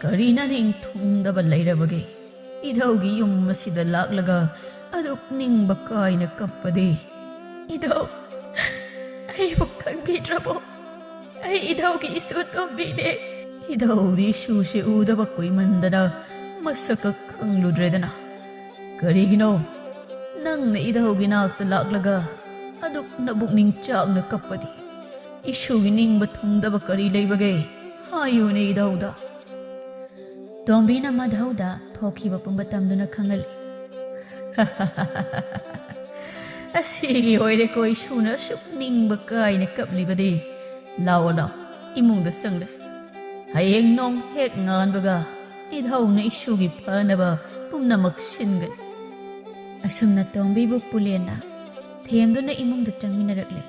ꯀꯔꯤ ꯅꯅꯤꯡ ꯊꯨꯡꯗꯕ ꯂꯩꯔꯕꯒꯦ? ꯏꯙꯧꯒꯤ ꯌꯨꯝ ꯑꯁꯤꯗ ꯂꯥꯛꯂꯒ ꯑꯗꯨꯛ ꯅꯤꯡꯕ ꯀꯥꯏꯅ ꯀꯞꯄꯗꯤ?" "ꯏꯙꯧ, ꯑꯩꯕꯨ ꯈꯪꯕꯤꯗ꯭ꯔꯕꯣ? ꯑꯩ ꯏꯙꯧꯒꯤ ꯏꯁꯨ ꯇꯣꯝꯕꯤꯅꯦ꯫ ꯏꯙꯧꯗꯤ ꯏꯁꯨꯁꯦ ꯎꯗꯕ ꯀꯨꯏꯃꯟꯗꯅ ꯃꯁꯛꯀ ꯈꯪꯂꯨꯗ꯭ꯔꯦꯗꯅ꯫ ꯀꯔꯤꯒꯤꯅꯣ ꯅꯪꯅ ꯏꯙꯧꯒꯤ ꯅꯥꯛꯇ ꯂꯥꯛꯂꯒ ꯑꯗꯨꯛ ꯅꯕꯨꯛꯅꯤꯡ ꯆꯥꯛꯅ ꯀꯞꯄꯗꯤ? ꯏꯁꯨꯒꯤ ꯅꯤꯡꯕ ꯊꯨꯡꯗꯕ ꯀꯔꯤ ꯂꯩꯕꯒꯦ? ꯍꯥꯏꯌꯨꯅꯦ ꯏꯙꯧꯗ꯫" ꯇꯣꯝꯕꯤꯅ ꯃꯙꯧꯗ ꯊꯣꯛꯈꯤꯕ ꯄꯨꯝꯕ ꯇꯝꯗꯨꯅ ꯈꯪꯍꯜꯂꯤ꯫ "ꯑꯁꯤꯒꯤ ꯑꯣꯏꯔꯦꯀꯣ ꯏꯁꯨꯅ ꯑꯁꯨꯛ ꯅꯤꯡꯕ ꯀꯥꯏꯅ ꯀꯞꯂꯤꯕꯗꯤ꯫ ꯂꯥꯛꯑꯣ, ꯂꯥꯛꯑꯣ, ꯏꯃꯨꯡꯗ ꯆꯪꯂꯁꯤ꯫ ꯍꯌꯦꯡ ꯅꯣꯡ ꯍꯦꯛ ꯉꯥꯟꯕꯒ ꯏꯙꯧꯅ ꯏꯁꯨꯒꯤ ꯐꯅꯕ ꯄꯨꯝꯅꯃꯛ ꯁꯤꯟꯒꯅꯤ꯫" ꯑꯁꯨꯝꯅ ꯇꯣꯝꯕꯤꯕꯨ ꯄꯨꯂꯦꯟꯅ ꯊꯦꯝꯗꯨꯅ ꯏꯃꯨꯡꯗ ꯆꯪꯃꯤꯟꯅꯔꯛꯂꯦ꯫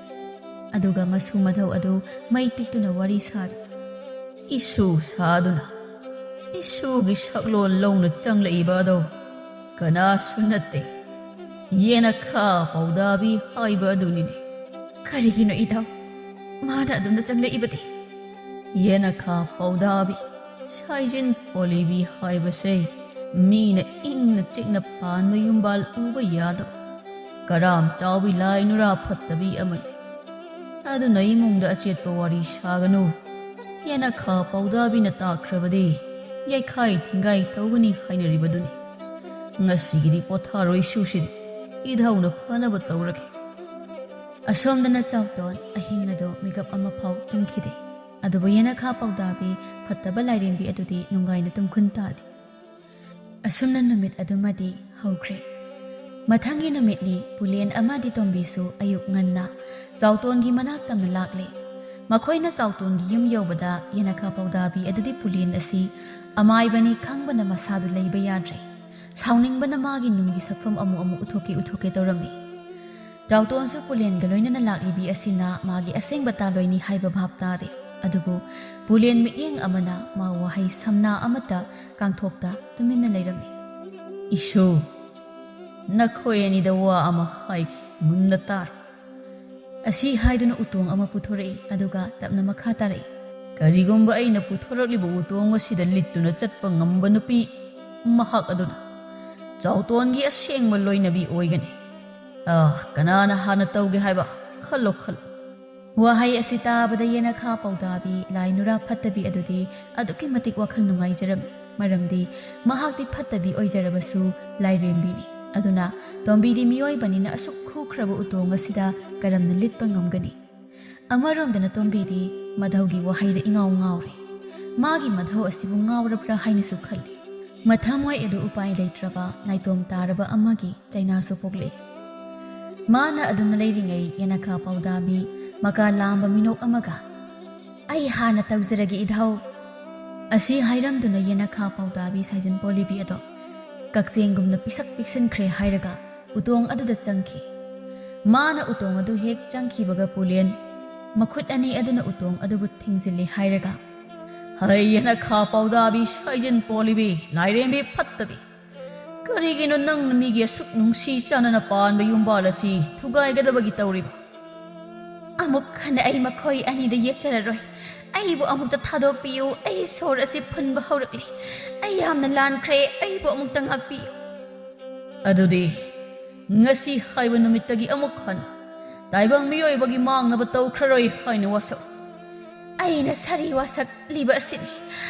ꯑꯗꯨꯒ ꯃꯁꯨ ꯃꯙꯧ ꯑꯗꯨ ꯃꯩ ꯇꯤꯛꯇꯨꯅ ꯋꯥꯔꯤ ꯁꯥꯔꯤ꯫ "ꯏꯁꯨ ꯁꯥꯗꯨꯅ ꯏꯁꯨꯒꯤ ꯁꯛꯂꯣꯟ ꯂꯧꯅ ꯆꯪꯂꯛꯏꯕ ꯑꯗꯣ ꯀꯅꯥꯁꯨ ꯅꯠꯇꯦ, ꯌꯦꯅꯈꯥ ꯄꯥꯎꯗꯥꯕꯤ ꯍꯥꯏꯕ ꯑꯗꯨꯅꯤꯅꯦ꯫" "ꯀꯔꯤꯒꯤꯅꯣ ꯏꯙꯧ, ꯃꯥꯅ ꯑꯗꯨꯝꯅ ꯆꯪꯂꯛꯏꯕꯗꯤ?" "ꯌꯦꯅꯈꯥ ꯄꯥꯎꯗꯥꯕꯤ, ꯁꯥꯏꯖꯤꯟ ꯄꯣꯂꯤꯕꯤ ꯍꯥꯏꯕꯁꯦ ꯃꯤꯅ ꯏꯪꯅ ꯆꯤꯛꯅ ꯄꯥꯟꯕ ꯌꯨꯝꯕꯥꯜ ꯎꯕ ꯌꯥꯗꯕ ꯀꯔꯥꯝ ꯆꯥꯎꯕꯤ ꯂꯥꯏ ꯅꯨꯔꯥ ꯐꯠꯇꯕꯤ ꯑꯃꯅꯤ꯫ ꯑꯗꯨꯅ ꯏꯃꯨꯡꯗ ꯑꯆꯦꯠꯄ ꯋꯥꯔꯤ ꯁꯥꯒꯅꯨ꯫ ꯌꯦꯅꯈꯥ ꯄꯥꯎꯗꯥꯕꯤꯅ ꯇꯥꯈ꯭ꯔꯕꯗꯤ ꯌꯩꯈꯥꯏ ꯊꯤꯡꯒꯥꯏ ꯇꯧꯒꯅꯤ ꯍꯥꯏꯅꯔꯤꯕꯗꯨꯅꯤ꯫ ꯉꯁꯤꯒꯤꯗꯤ ꯄꯣꯊꯥꯔꯣꯏ ꯁꯨꯁꯤꯗꯤ, ꯏꯙꯧꯅ ꯐꯅꯕ ꯇꯧꯔꯒꯦ꯫ ꯑꯁꯣꯝꯗꯅ ꯆꯥꯎꯇꯣꯟ ꯑꯍꯤꯡ ꯑꯗꯨ ꯃꯤꯀꯞ ꯑꯃꯐꯥꯎ ꯇꯨꯝꯈꯤꯗꯦ꯫ ꯑꯗꯨꯕꯨ ꯌꯦꯅꯈꯥ ꯄꯥꯎꯗꯥꯕꯤ ꯐꯠꯇꯕ ꯂꯥꯏꯔꯦꯝꯕꯤ ꯑꯗꯨꯗꯤ ꯅꯨꯡꯉꯥꯏꯅ ꯇꯨꯝꯈꯨꯟ ꯇꯥꯔꯤ꯫ ꯑꯁꯨꯝꯅ ꯅꯨꯃꯤꯠ ꯑꯗꯨꯃꯗꯤ ꯍꯧꯈ꯭ꯔꯦ꯫ ꯃꯊꯪꯒꯤ ꯅꯨꯃꯤꯠꯅꯤ꯫ ꯄꯨꯂꯦꯟ ꯑꯃꯗꯤ ꯇꯣꯝꯕꯤꯁꯨ ꯑꯌꯨꯛ ꯉꯟꯅ ꯆꯥꯎꯇꯣꯟꯒꯤ ꯃꯅꯥꯛ ꯇꯝꯅ ꯂꯥꯛꯂꯦ꯫ ꯃꯈꯣꯏꯅ ꯆꯥꯎꯇꯣꯟꯒꯤ ꯌꯨꯝ ꯌꯧꯕꯗ ꯌꯦꯅꯈꯥ ꯄꯥꯎꯗꯥꯕꯤ ꯑꯗꯨꯗꯤ ꯄꯨꯂꯦꯟ ꯑꯁꯤ ꯑꯃꯥꯏꯕꯅꯤ ꯈꯪꯕꯅ ꯃꯁꯥꯗꯨ ꯂꯩꯕ ꯌꯥꯗ꯭ꯔꯦ꯫ ꯁꯥꯎꯅꯤꯡꯕꯅ ꯃꯥꯒꯤ ꯅꯨꯡꯒꯤ ꯁꯛꯐꯝ ꯑꯃꯨꯛ ꯑꯃꯨꯛ ꯎꯠꯊꯣꯛꯀꯦ ꯎꯠꯊꯣꯛꯀꯦ ꯇꯧꯔꯝꯃꯤ꯫ ꯆꯥꯎꯇꯣꯟꯁꯨ ꯄꯨꯂꯦꯟꯒ ꯂꯣꯏꯅꯅ ꯂꯥꯛꯂꯤꯕꯤ ꯑꯁꯤꯅ ꯃꯥꯒꯤ ꯑꯁꯦꯡꯕ ꯇꯥꯂꯣꯏꯅꯤ ꯍꯥꯏꯕ ꯚꯥꯞ ꯇꯥꯔꯦ꯫ ꯑꯗꯨꯕꯨ ꯄꯨꯂꯦꯟ ꯃꯤꯠꯌꯦꯡ ꯑꯃꯅ ꯃꯥ ꯋꯥꯍꯩ ꯁꯝꯅꯥ ꯑꯃꯠꯇ ꯀꯥꯡꯊꯣꯛꯇ ꯇꯨꯃꯤꯟꯅ ꯂꯩꯔꯝꯃꯤ꯫ "ꯏꯁꯨ, ꯅꯈꯣꯏ ꯑꯅꯤꯗ ꯋꯥ ꯑꯃ ꯍꯥꯏꯒꯦ, ꯃꯨꯟꯅ ꯇꯥꯔꯣ꯫" ꯑꯁꯤ ꯍꯥꯏꯗꯨꯅ ꯎꯇꯣꯡ ꯑꯃ ꯄꯨꯊꯣꯔꯛꯏ, ꯑꯗꯨꯒ ꯇꯞꯅ ꯃꯈꯥ ꯇꯥꯔꯛꯏ꯫ "ꯀꯔꯤꯒꯨꯝꯕ ꯑꯩꯅ ꯄꯨꯊꯣꯔꯛꯂꯤꯕ ꯎꯇꯣꯡ ꯑꯁꯤꯗ ꯂꯤꯠꯇꯨꯅ ꯆꯠꯄ ꯉꯝꯕ ꯅꯨꯄꯤ, ꯃꯍꯥꯛ ꯑꯗꯨꯅ ꯆꯥꯎꯇꯣꯟꯒꯤ ꯑꯁꯦꯡꯕ ꯂꯣꯏꯅꯕꯤ ꯑꯣꯏꯒꯅꯤ꯫ ꯑꯥ, ꯀꯅꯥꯅ ꯍꯥꯟꯅ ꯇꯧꯒꯦ ꯍꯥꯏꯕ? ꯈꯜꯂꯣ, ꯈꯜꯂꯣ꯫" ꯋꯥꯍꯩ ꯑꯁꯤ ꯇꯥꯕꯗ ꯌꯦꯅꯈꯥ ꯄꯥꯎꯗꯥꯕꯤ ꯂꯥꯏ ꯅꯨꯔꯥ ꯐꯠꯇꯕꯤ ꯑꯗꯨꯗꯤ ꯑꯗꯨꯛꯀꯤ ꯃꯇꯤꯛ ꯋꯥꯈꯜ ꯅꯨꯡꯉꯥꯏꯖꯔꯝꯃꯤ꯫ ꯃꯔꯝꯗꯤ ꯃꯍꯥꯛꯇꯤ ꯐꯠꯇꯕꯤ ꯑꯣꯏꯖꯔꯕꯁꯨ ꯂꯥꯏꯔꯦꯝꯕꯤꯅꯤ꯫ ꯑꯗꯨꯅ ꯇꯣꯝꯕꯤꯗꯤ ꯃꯤꯑꯣꯏꯕꯅꯤꯅ ꯑꯁꯨꯛ ꯈꯨꯈ꯭ꯔꯕ ꯎꯇꯣꯡ ꯑꯁꯤꯗ ꯀꯔꯝꯅ ꯂꯤꯠꯄ ꯉꯝꯒꯅꯤ? ꯑꯃꯔꯣꯝꯗꯅ ꯇꯣꯝꯕꯤꯗꯤ ꯃꯙꯧꯒꯤ ꯋꯥꯍꯩꯗ ꯏꯉꯥꯎ ꯉꯥꯎꯔꯦ꯫ ꯃꯥꯒꯤ ꯃꯙꯧ ꯑꯁꯤꯕꯨ ꯉꯥꯎꯔꯕ꯭ꯔꯥ ꯍꯥꯏꯅꯁꯨ ꯈꯜꯂꯤ꯫ ꯃꯊꯃꯣꯏ ꯑꯗꯨ ꯎꯄꯥꯏ ꯂꯩꯇ꯭ꯔꯕ ꯅꯥꯏꯇꯣꯝ ꯇꯥꯔꯕ ꯑꯃꯒꯤ ꯆꯩꯅꯥꯁꯨ ꯄꯣꯛꯂꯛꯏ꯫ ꯃꯥꯅ ꯑꯗꯨꯝꯅ ꯂꯩꯔꯤꯉꯩ ꯌꯦꯅꯈꯥ ꯄꯥꯎꯗꯥꯕꯤ ꯃꯀꯥ ꯂꯥꯝꯕ ꯃꯤꯅꯣꯛ ꯑꯃꯒ, "ꯑꯩ ꯍꯥꯟꯅ ꯇꯧꯖꯔꯒꯦ, ꯏꯙꯧ!" ꯑꯁꯤ ꯍꯥꯏꯔꯝꯗꯨꯅ ꯌꯦꯅꯈꯥ ꯄꯥꯎꯗꯥꯕꯤ ꯁꯥꯏꯖꯤꯟ ꯄꯣꯂꯤꯕꯤ ꯑꯗꯣ ꯀꯛꯆꯦꯡꯒꯨꯝꯅ ꯄꯤꯁꯛ ꯄꯤꯛꯁꯤꯟꯈ꯭ꯔꯦ ꯍꯥꯏꯔꯒ ꯎꯇꯣꯡ ꯑꯗꯨꯗ ꯆꯪꯈꯤ꯫ ꯃꯥꯅ ꯎꯇꯣꯡ ꯑꯗꯨ ꯍꯦꯛ ꯆꯪꯈꯤꯕꯒ ꯄꯨꯂꯦꯟ ꯃꯈꯨꯠ ꯑꯅꯤ ꯑꯗꯨꯅ ꯎꯇꯣꯡ ꯑꯗꯨꯕꯨ ꯊꯤꯡꯖꯤꯜꯂꯤ ꯍꯥꯏꯔꯒ, "ꯍꯩ ꯌꯦꯅꯈꯥ ꯄꯥꯎꯗꯥꯕꯤ ꯁꯥꯏꯖꯤꯟ ꯄꯣꯂꯤꯕꯤ ꯂꯥꯏꯔꯦꯝꯕꯤ ꯐꯠꯇꯕꯤ! ꯀꯔꯤꯒꯤꯅꯣ ꯅꯪꯅ ꯃꯤꯒꯤ ꯑꯁꯨꯛ ꯅꯨꯡꯁꯤ ꯆꯥꯟꯅꯅ ꯄꯥꯟꯕ ꯌꯨꯝꯕꯥꯜ ꯑꯁꯤ ꯊꯨꯒꯥꯏꯒꯗꯕꯒꯤ ꯇꯧꯔꯤꯕ?" "ꯑꯃꯨꯛ ꯍꯟꯅ ꯑꯩ ꯃꯈꯣꯏ ꯑꯅꯤꯗ ꯌꯦꯠꯆꯔꯔꯣꯏ꯫ ꯑꯩꯕꯨ ꯑꯃꯨꯛꯇ ꯊꯥꯗꯣꯛꯄꯤꯌꯨ꯫ ꯑꯩ ꯁꯣꯔ ꯑꯁꯤ ꯐꯨꯟꯕ ꯍꯧꯔꯛꯂꯤ꯫ ꯑꯩ ꯌꯥꯝꯅ ꯂꯥꯟꯈ꯭ꯔꯦ꯫ ꯑꯩꯕꯨ ꯑꯃꯨꯛꯇ ꯉꯥꯛꯄꯤꯌꯨ꯫ ꯑꯗꯨꯗꯤ ꯉꯁꯤ ꯍꯥꯏꯕ ꯅꯨꯃꯤꯠꯇꯒꯤ ꯑꯃꯨꯛ ꯍꯟꯅ ꯇꯥꯏꯕꯪ ꯃꯤꯑꯣꯏꯕꯒꯤ ꯃꯥꯡꯅꯕ ꯇꯧꯈ꯭ꯔꯔꯣꯏ ꯍꯥꯏꯅ ꯋꯥꯁꯛ꯫ ꯑꯩꯅ ꯁꯥꯔꯤ ꯋꯥꯁꯛꯂꯤꯕ ꯑꯁꯤꯅꯤ꯫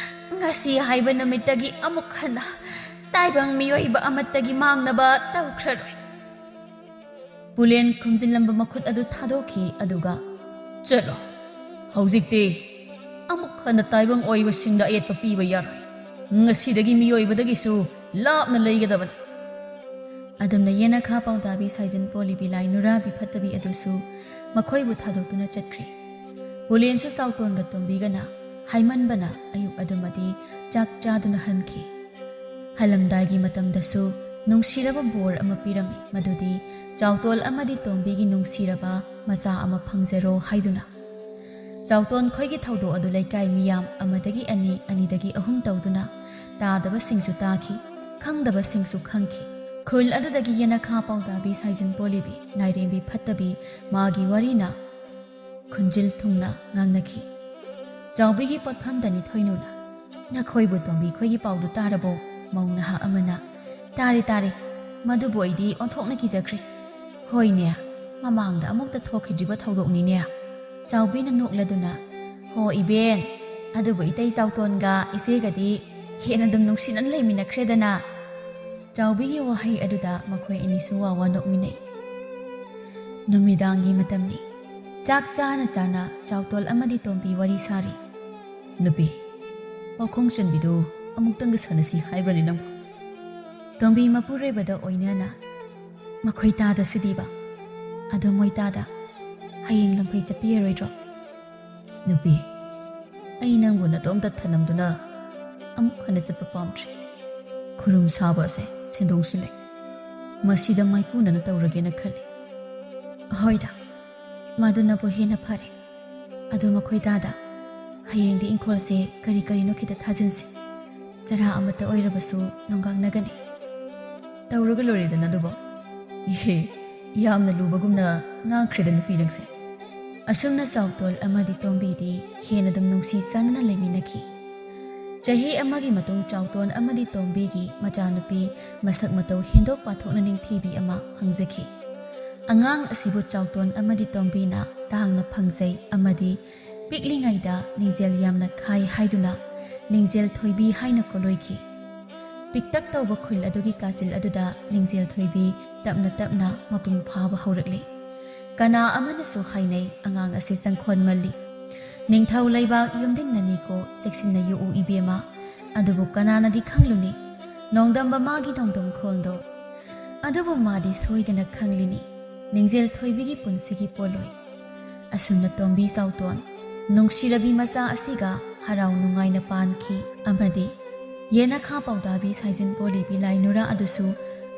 ꯉꯁꯤ ꯍꯥꯏꯕ ꯅꯨꯃꯤꯠꯇꯒꯤ ꯑꯃꯨꯛ ꯍꯟꯅ ꯇꯥꯏꯕꯪ ꯃꯤꯑꯣꯏꯕ ꯑꯃꯠꯇꯒꯤ ꯃꯥꯡꯅꯕ ꯇꯧꯈ꯭ꯔꯔꯣꯏ꯫ ꯄꯨꯂꯦꯟ ꯈꯨꯝꯖꯤꯜꯂꯝꯕ ꯃꯈꯨꯠ ꯑꯗꯨ ꯊꯥꯗꯣꯛꯈꯤ, ꯑꯗꯨꯒ, "ꯆꯠꯂꯣ꯫ ꯍꯧꯖꯤꯛꯇꯤ ꯑꯃꯨꯛ ꯍꯟꯅ ꯇꯥꯏꯕꯪ ꯑꯣꯏꯕꯁꯤꯡꯗ ꯑꯌꯦꯠꯄ ꯄꯤꯕ ꯌꯥꯔꯣꯏ꯫ ꯉꯁꯤꯗꯒꯤ ꯃꯤꯑꯣꯏꯕꯗꯒꯤꯁꯨ ꯂꯥꯞꯅ ꯂꯩꯒꯗꯕꯅꯤ꯫" ꯑꯗꯨꯝꯅ ꯌꯦꯅꯈꯥ ꯄꯥꯎꯗꯥꯕꯤ ꯁꯥꯏꯖꯟ ꯄꯣꯂꯤꯕꯤ ꯂꯥꯏ ꯅꯨꯔꯥꯕꯤ ꯐꯠꯇꯕꯤ ꯑꯗꯨꯁꯨ ꯃꯈꯣꯏꯕꯨ ꯊꯥꯗꯣꯛꯇꯨꯅ ꯆꯠꯈ꯭ꯔꯦ꯫ ꯄꯨꯂꯦꯟꯁꯨ ꯆꯥꯎꯇꯣꯟꯒ ꯇꯣꯝꯕꯤꯒꯅ ꯍꯥꯏꯃꯟꯕꯅ ꯑꯌꯨꯛ ꯑꯗꯨꯃꯗꯤ ꯆꯥꯛ ꯆꯥꯗꯨꯅ ꯍꯟꯈꯤ꯫ ꯍꯜꯂꯝꯗꯥꯏꯒꯤ ꯃꯇꯝꯗꯁꯨ ꯅꯨꯡꯁꯤꯔꯕ ꯕꯣꯔ ꯑꯃ ꯄꯤꯔꯝꯃꯤ, ꯃꯗꯨꯗꯤ ꯆꯥꯎꯇꯣꯜ ꯑꯃꯗꯤ ꯇꯣꯝꯕꯤꯒꯤ ꯅꯨꯡꯁꯤꯔꯕ ꯃꯆꯥ ꯑꯃ ꯐꯪꯖꯔꯣ ꯍꯥꯏꯗꯨꯅ꯫ ꯆꯥꯎꯇꯣꯟ ꯈꯣꯏꯒꯤ ꯊꯧꯗꯣꯛ ꯑꯗꯨ ꯂꯩꯀꯥꯏ ꯃꯤꯌꯥꯝ ꯑꯃꯗꯒꯤ ꯑꯅꯤ, ꯑꯅꯤꯗꯒꯤ ꯑꯍꯨꯝ ꯇꯧꯗꯨꯅ ꯇꯥꯗꯕꯁꯤꯡꯁꯨ ꯇꯥꯈꯤ, ꯈꯪꯗꯕꯁꯤꯡꯁꯨ ꯈꯪꯈꯤ꯫ ꯈꯨꯜ ꯑꯗꯨꯗꯒꯤ ꯌꯦꯅꯈꯥ ꯄꯥꯎꯗꯥꯕꯤ ꯁꯥꯏꯖꯟ ꯄꯣꯂꯤꯕꯤ ꯂꯥꯏꯔꯦꯝꯕꯤ ꯐꯠꯇꯕꯤ ꯃꯥꯒꯤ ꯋꯥꯔꯤꯅ ꯈꯨꯟꯖꯤꯜ ꯊꯨꯡꯅ ꯉꯥꯡꯅꯈꯤ꯫ ꯆꯥꯎꯕꯤꯒꯤ ꯄꯣꯠꯐꯝꯗꯅꯤ ꯊꯣꯏꯅꯨꯅ, "ꯅꯈꯣꯏꯕꯨ ꯇꯣꯝꯕꯤ ꯈꯣꯏꯒꯤ ꯄꯥꯎꯗꯨ ꯇꯥꯔꯕꯣ?" ꯃꯧ ꯅꯍꯥ ꯑꯃꯅ, "ꯇꯥꯔꯦ, ꯇꯥꯔꯦ꯫ ꯃꯗꯨꯕꯨ ꯑꯩꯗꯤ ꯑꯣꯟꯊꯣꯛꯅ ꯀꯤꯖꯈ꯭ꯔꯦ꯫ ꯍꯣꯏꯅꯦ, ꯃꯃꯥꯡꯗ ꯑꯃꯨꯛꯇ ꯊꯣꯛꯈꯤꯗ꯭ꯔꯤꯕ ꯊꯧꯗꯣꯛꯅꯤꯅꯦ꯫" ꯆꯥꯎꯕꯤꯅ ꯅꯣꯛꯂꯗꯨꯅ, "ꯍꯣ ꯏꯕꯦꯟ, ꯑꯗꯨꯕꯨ ꯏꯇꯩ ꯆꯥꯎꯇꯣꯟꯒ ꯏꯆꯦꯒꯗꯤ ꯍꯦꯟꯅ ꯑꯗꯨꯝ ꯅꯨꯡꯁꯤꯅꯅ ꯂꯩꯃꯤꯟꯅꯈ꯭ꯔꯦꯗꯅ꯫" ꯆꯥꯎꯕꯤꯒꯤ ꯋꯥꯍꯩ ꯑꯗꯨꯗ ꯃꯈꯣꯏ ꯑꯅꯤꯁꯨ ꯋꯥ ꯋꯥ ꯅꯣꯛꯃꯤꯟꯅꯩ꯫ ꯅꯨꯃꯤꯗꯥꯡꯒꯤ ꯃꯇꯝꯅꯤ꯫ ꯆꯥꯛ ꯆꯥꯅ ꯆꯥꯅ ꯆꯥꯎꯇꯣꯜ ꯑꯃꯗꯤ ꯇꯣꯝꯕꯤ ꯋꯥꯔꯤ ꯁꯥꯔꯤ꯫ "ꯅꯨꯄꯤ, ꯄꯥꯎꯈꯣꯡ ꯆꯟꯕꯤꯗꯨ ꯑꯃꯨꯛꯇꯪꯒ ꯁꯥꯟꯅꯁꯤ ꯍꯥꯏꯕ꯭ꯔꯅꯦ ꯅꯪꯕꯨ?" ꯇꯣꯝꯕꯤ ꯃꯄꯨꯔꯣꯏꯕꯗ ꯑꯣꯏꯅꯅ, "ꯃꯈꯣꯏ ꯇꯥꯗꯁꯤꯗꯤꯕ꯫ ꯑꯗꯣ ꯃꯣꯏ ꯇꯥꯗ ꯍꯌꯦꯡ ꯂꯝꯐꯩ ꯆꯠꯄꯤꯔꯔꯣꯏꯗ꯭ꯔꯣ?" "ꯅꯨꯄꯤ, ꯑꯩ ꯅꯪꯕꯨ ꯅꯇꯣꯝꯇ ꯊꯅꯝꯗꯨꯅ ꯑꯃꯨꯛ ꯍꯟꯅ ꯆꯠꯄ ꯄꯥꯝꯗ꯭ꯔꯦ꯫ ꯈꯨꯔꯨꯝ ꯁꯥꯕ ꯑꯁꯦ ꯁꯦꯟꯗꯣꯡꯁꯨ ꯂꯩ꯫ ꯃꯁꯤꯗ ꯃꯥꯏꯄꯨꯅꯅ ꯇꯧꯔꯒꯦꯅ ꯈꯜꯂꯤ꯫ ꯍꯣꯏꯗ, ꯃꯗꯨꯅꯕꯨ ꯍꯦꯟꯅ ꯐꯔꯦ꯫ ꯑꯗꯨ ꯃꯈꯣꯏ ꯇꯥꯗ ꯍꯌꯦꯡꯗꯤ ꯏꯪꯈꯣꯜꯁꯦ ꯀꯔꯤ ꯀꯔꯤꯅꯣ ꯈꯤꯇ ꯊꯥꯖꯤꯟꯁꯤ꯫ ꯆꯔꯥ ꯑꯃꯠꯇ ꯑꯣꯏꯔꯕꯁꯨ ꯅꯣꯡꯒꯥꯡꯅꯒꯅꯤ꯫" "ꯇꯧꯔꯒ ꯂꯣꯏꯔꯦꯗꯅ ꯑꯗꯨꯕꯨ꯫" "ꯏꯍꯦ, ꯌꯥꯝꯅ ꯂꯨꯕꯒꯨꯝꯅ ꯉꯥꯡꯈ꯭ꯔꯦꯗ ꯅꯨꯄꯤ ꯅꯪꯁꯦ꯫ ꯑꯁꯨꯝꯅ ꯆꯥꯎꯇꯣꯟ ꯑꯃꯗꯤ ꯇꯣꯝꯕꯤꯗꯤ ꯍꯦꯟꯅ ꯑꯗꯨꯝ ꯅꯨꯡꯁꯤ ꯆꯥꯟꯅꯅ ꯂꯩꯃꯤꯟꯅꯈꯤ꯫ ꯆꯍꯤ ꯑꯃꯒꯤ ꯃꯇꯨꯡ ꯆꯥꯎꯇꯣꯟ ꯑꯃꯗꯤ ꯇꯣꯝꯕꯤꯒꯤ ꯃꯆꯥꯅꯨꯄꯤ ꯃꯁꯛ ꯃꯇꯧ ꯍꯦꯟꯗꯣꯛ ꯄꯥꯊꯣꯛꯅ ꯅꯤꯡꯊꯤꯕꯤ ꯑꯃ ꯐꯪꯖꯈꯤ꯫ ꯑꯉꯥꯡ ꯑꯁꯤꯕꯨ ꯆꯥꯎꯇꯣꯟ ꯑꯃꯗꯤ ꯇꯣꯝꯕꯤꯅ ꯇꯥꯡꯅ ꯐꯪꯖꯩ ꯑꯃꯗꯤ ꯄꯤꯛꯂꯤꯉꯩꯗ ꯂꯤꯡꯖꯦꯜ ꯌꯥꯝꯅ ꯈꯥꯏ ꯍꯥꯏꯗꯨꯅ ꯂꯤꯡꯖꯦꯜ ꯊꯣꯏꯕꯤ ꯍꯥꯏꯅ ꯀꯣꯂꯣꯏꯈꯤ꯫ ꯄꯤꯛꯇꯛ ꯇꯧꯕ ꯈꯨꯜ ꯑꯗꯨꯒꯤ ꯀꯥꯆꯤꯜ ꯑꯗꯨꯗ ꯂꯤꯡꯖꯦꯜ ꯊꯣꯏꯕꯤ ꯇꯞꯅ ꯇꯞꯅ ꯃꯄꯨꯡ ꯐꯥꯕ ꯍꯧꯔꯛꯂꯤ꯫ ꯀꯅꯥ ꯑꯃꯅꯁꯨ ꯍꯥꯏꯅꯩ ꯑꯉꯥꯡ ꯑꯁꯤ ꯆꯪꯈꯣꯟ ꯃꯜꯂꯤ꯫ ꯅꯤꯡꯊꯧ ꯂꯩꯕꯥꯛ ꯌꯨꯝꯗꯤꯡꯅꯅꯤꯀꯣ ꯆꯦꯛꯁꯤꯟꯅ ꯌꯣꯛꯎ ꯏꯕꯦꯝꯃ꯫ ꯑꯗꯨꯕꯨ ꯀꯅꯥꯅꯗꯤ ꯈꯪꯂꯨꯅꯤ ꯅꯣꯡꯗꯝꯕ ꯃꯥꯒꯤ ꯅꯣꯡꯗꯝ ꯈꯣꯟꯗꯣ꯫ ꯑꯗꯨꯕꯨ ꯃꯥꯗꯤ ꯁꯣꯏꯗꯅ ꯈꯪꯂꯤꯅꯤ ꯂꯤꯡꯖꯦꯜ ꯊꯣꯏꯕꯤꯒꯤ ꯄꯨꯟꯁꯤꯒꯤ ꯄꯣꯠꯂꯣꯏ꯫ ꯑꯁꯨꯝꯅ ꯇꯣꯝꯕꯤ ꯆꯥꯎꯇꯣꯟ ꯅꯨꯡꯁꯤꯔꯕꯤ ꯃꯆꯥ ꯑꯁꯤꯒ ꯍꯔꯥꯎ ꯅꯨꯡꯉꯥꯏꯅ ꯄꯥꯟꯈꯤ ꯑꯃꯗꯤ ꯌꯦꯅꯈꯥ ꯄꯥꯎꯗꯥꯕꯤ ꯁꯥꯏꯖꯤꯟ ꯄꯣꯂꯤꯕꯤ ꯂꯥꯏꯅꯨꯔꯥ ꯑꯗꯨꯁꯨ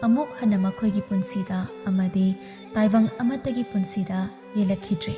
ꯑꯃꯨꯛ ꯍꯟꯅ ꯃꯈꯣꯏꯒꯤ ꯄꯨꯟꯁꯤꯗ ꯑꯃꯗꯤ ꯇꯥꯏꯕꯪ ꯑꯃꯠꯇꯒꯤ ꯄꯨꯟꯁꯤꯗ ꯌꯦꯜꯂꯛꯈꯤꯗ꯭ꯔꯦ꯫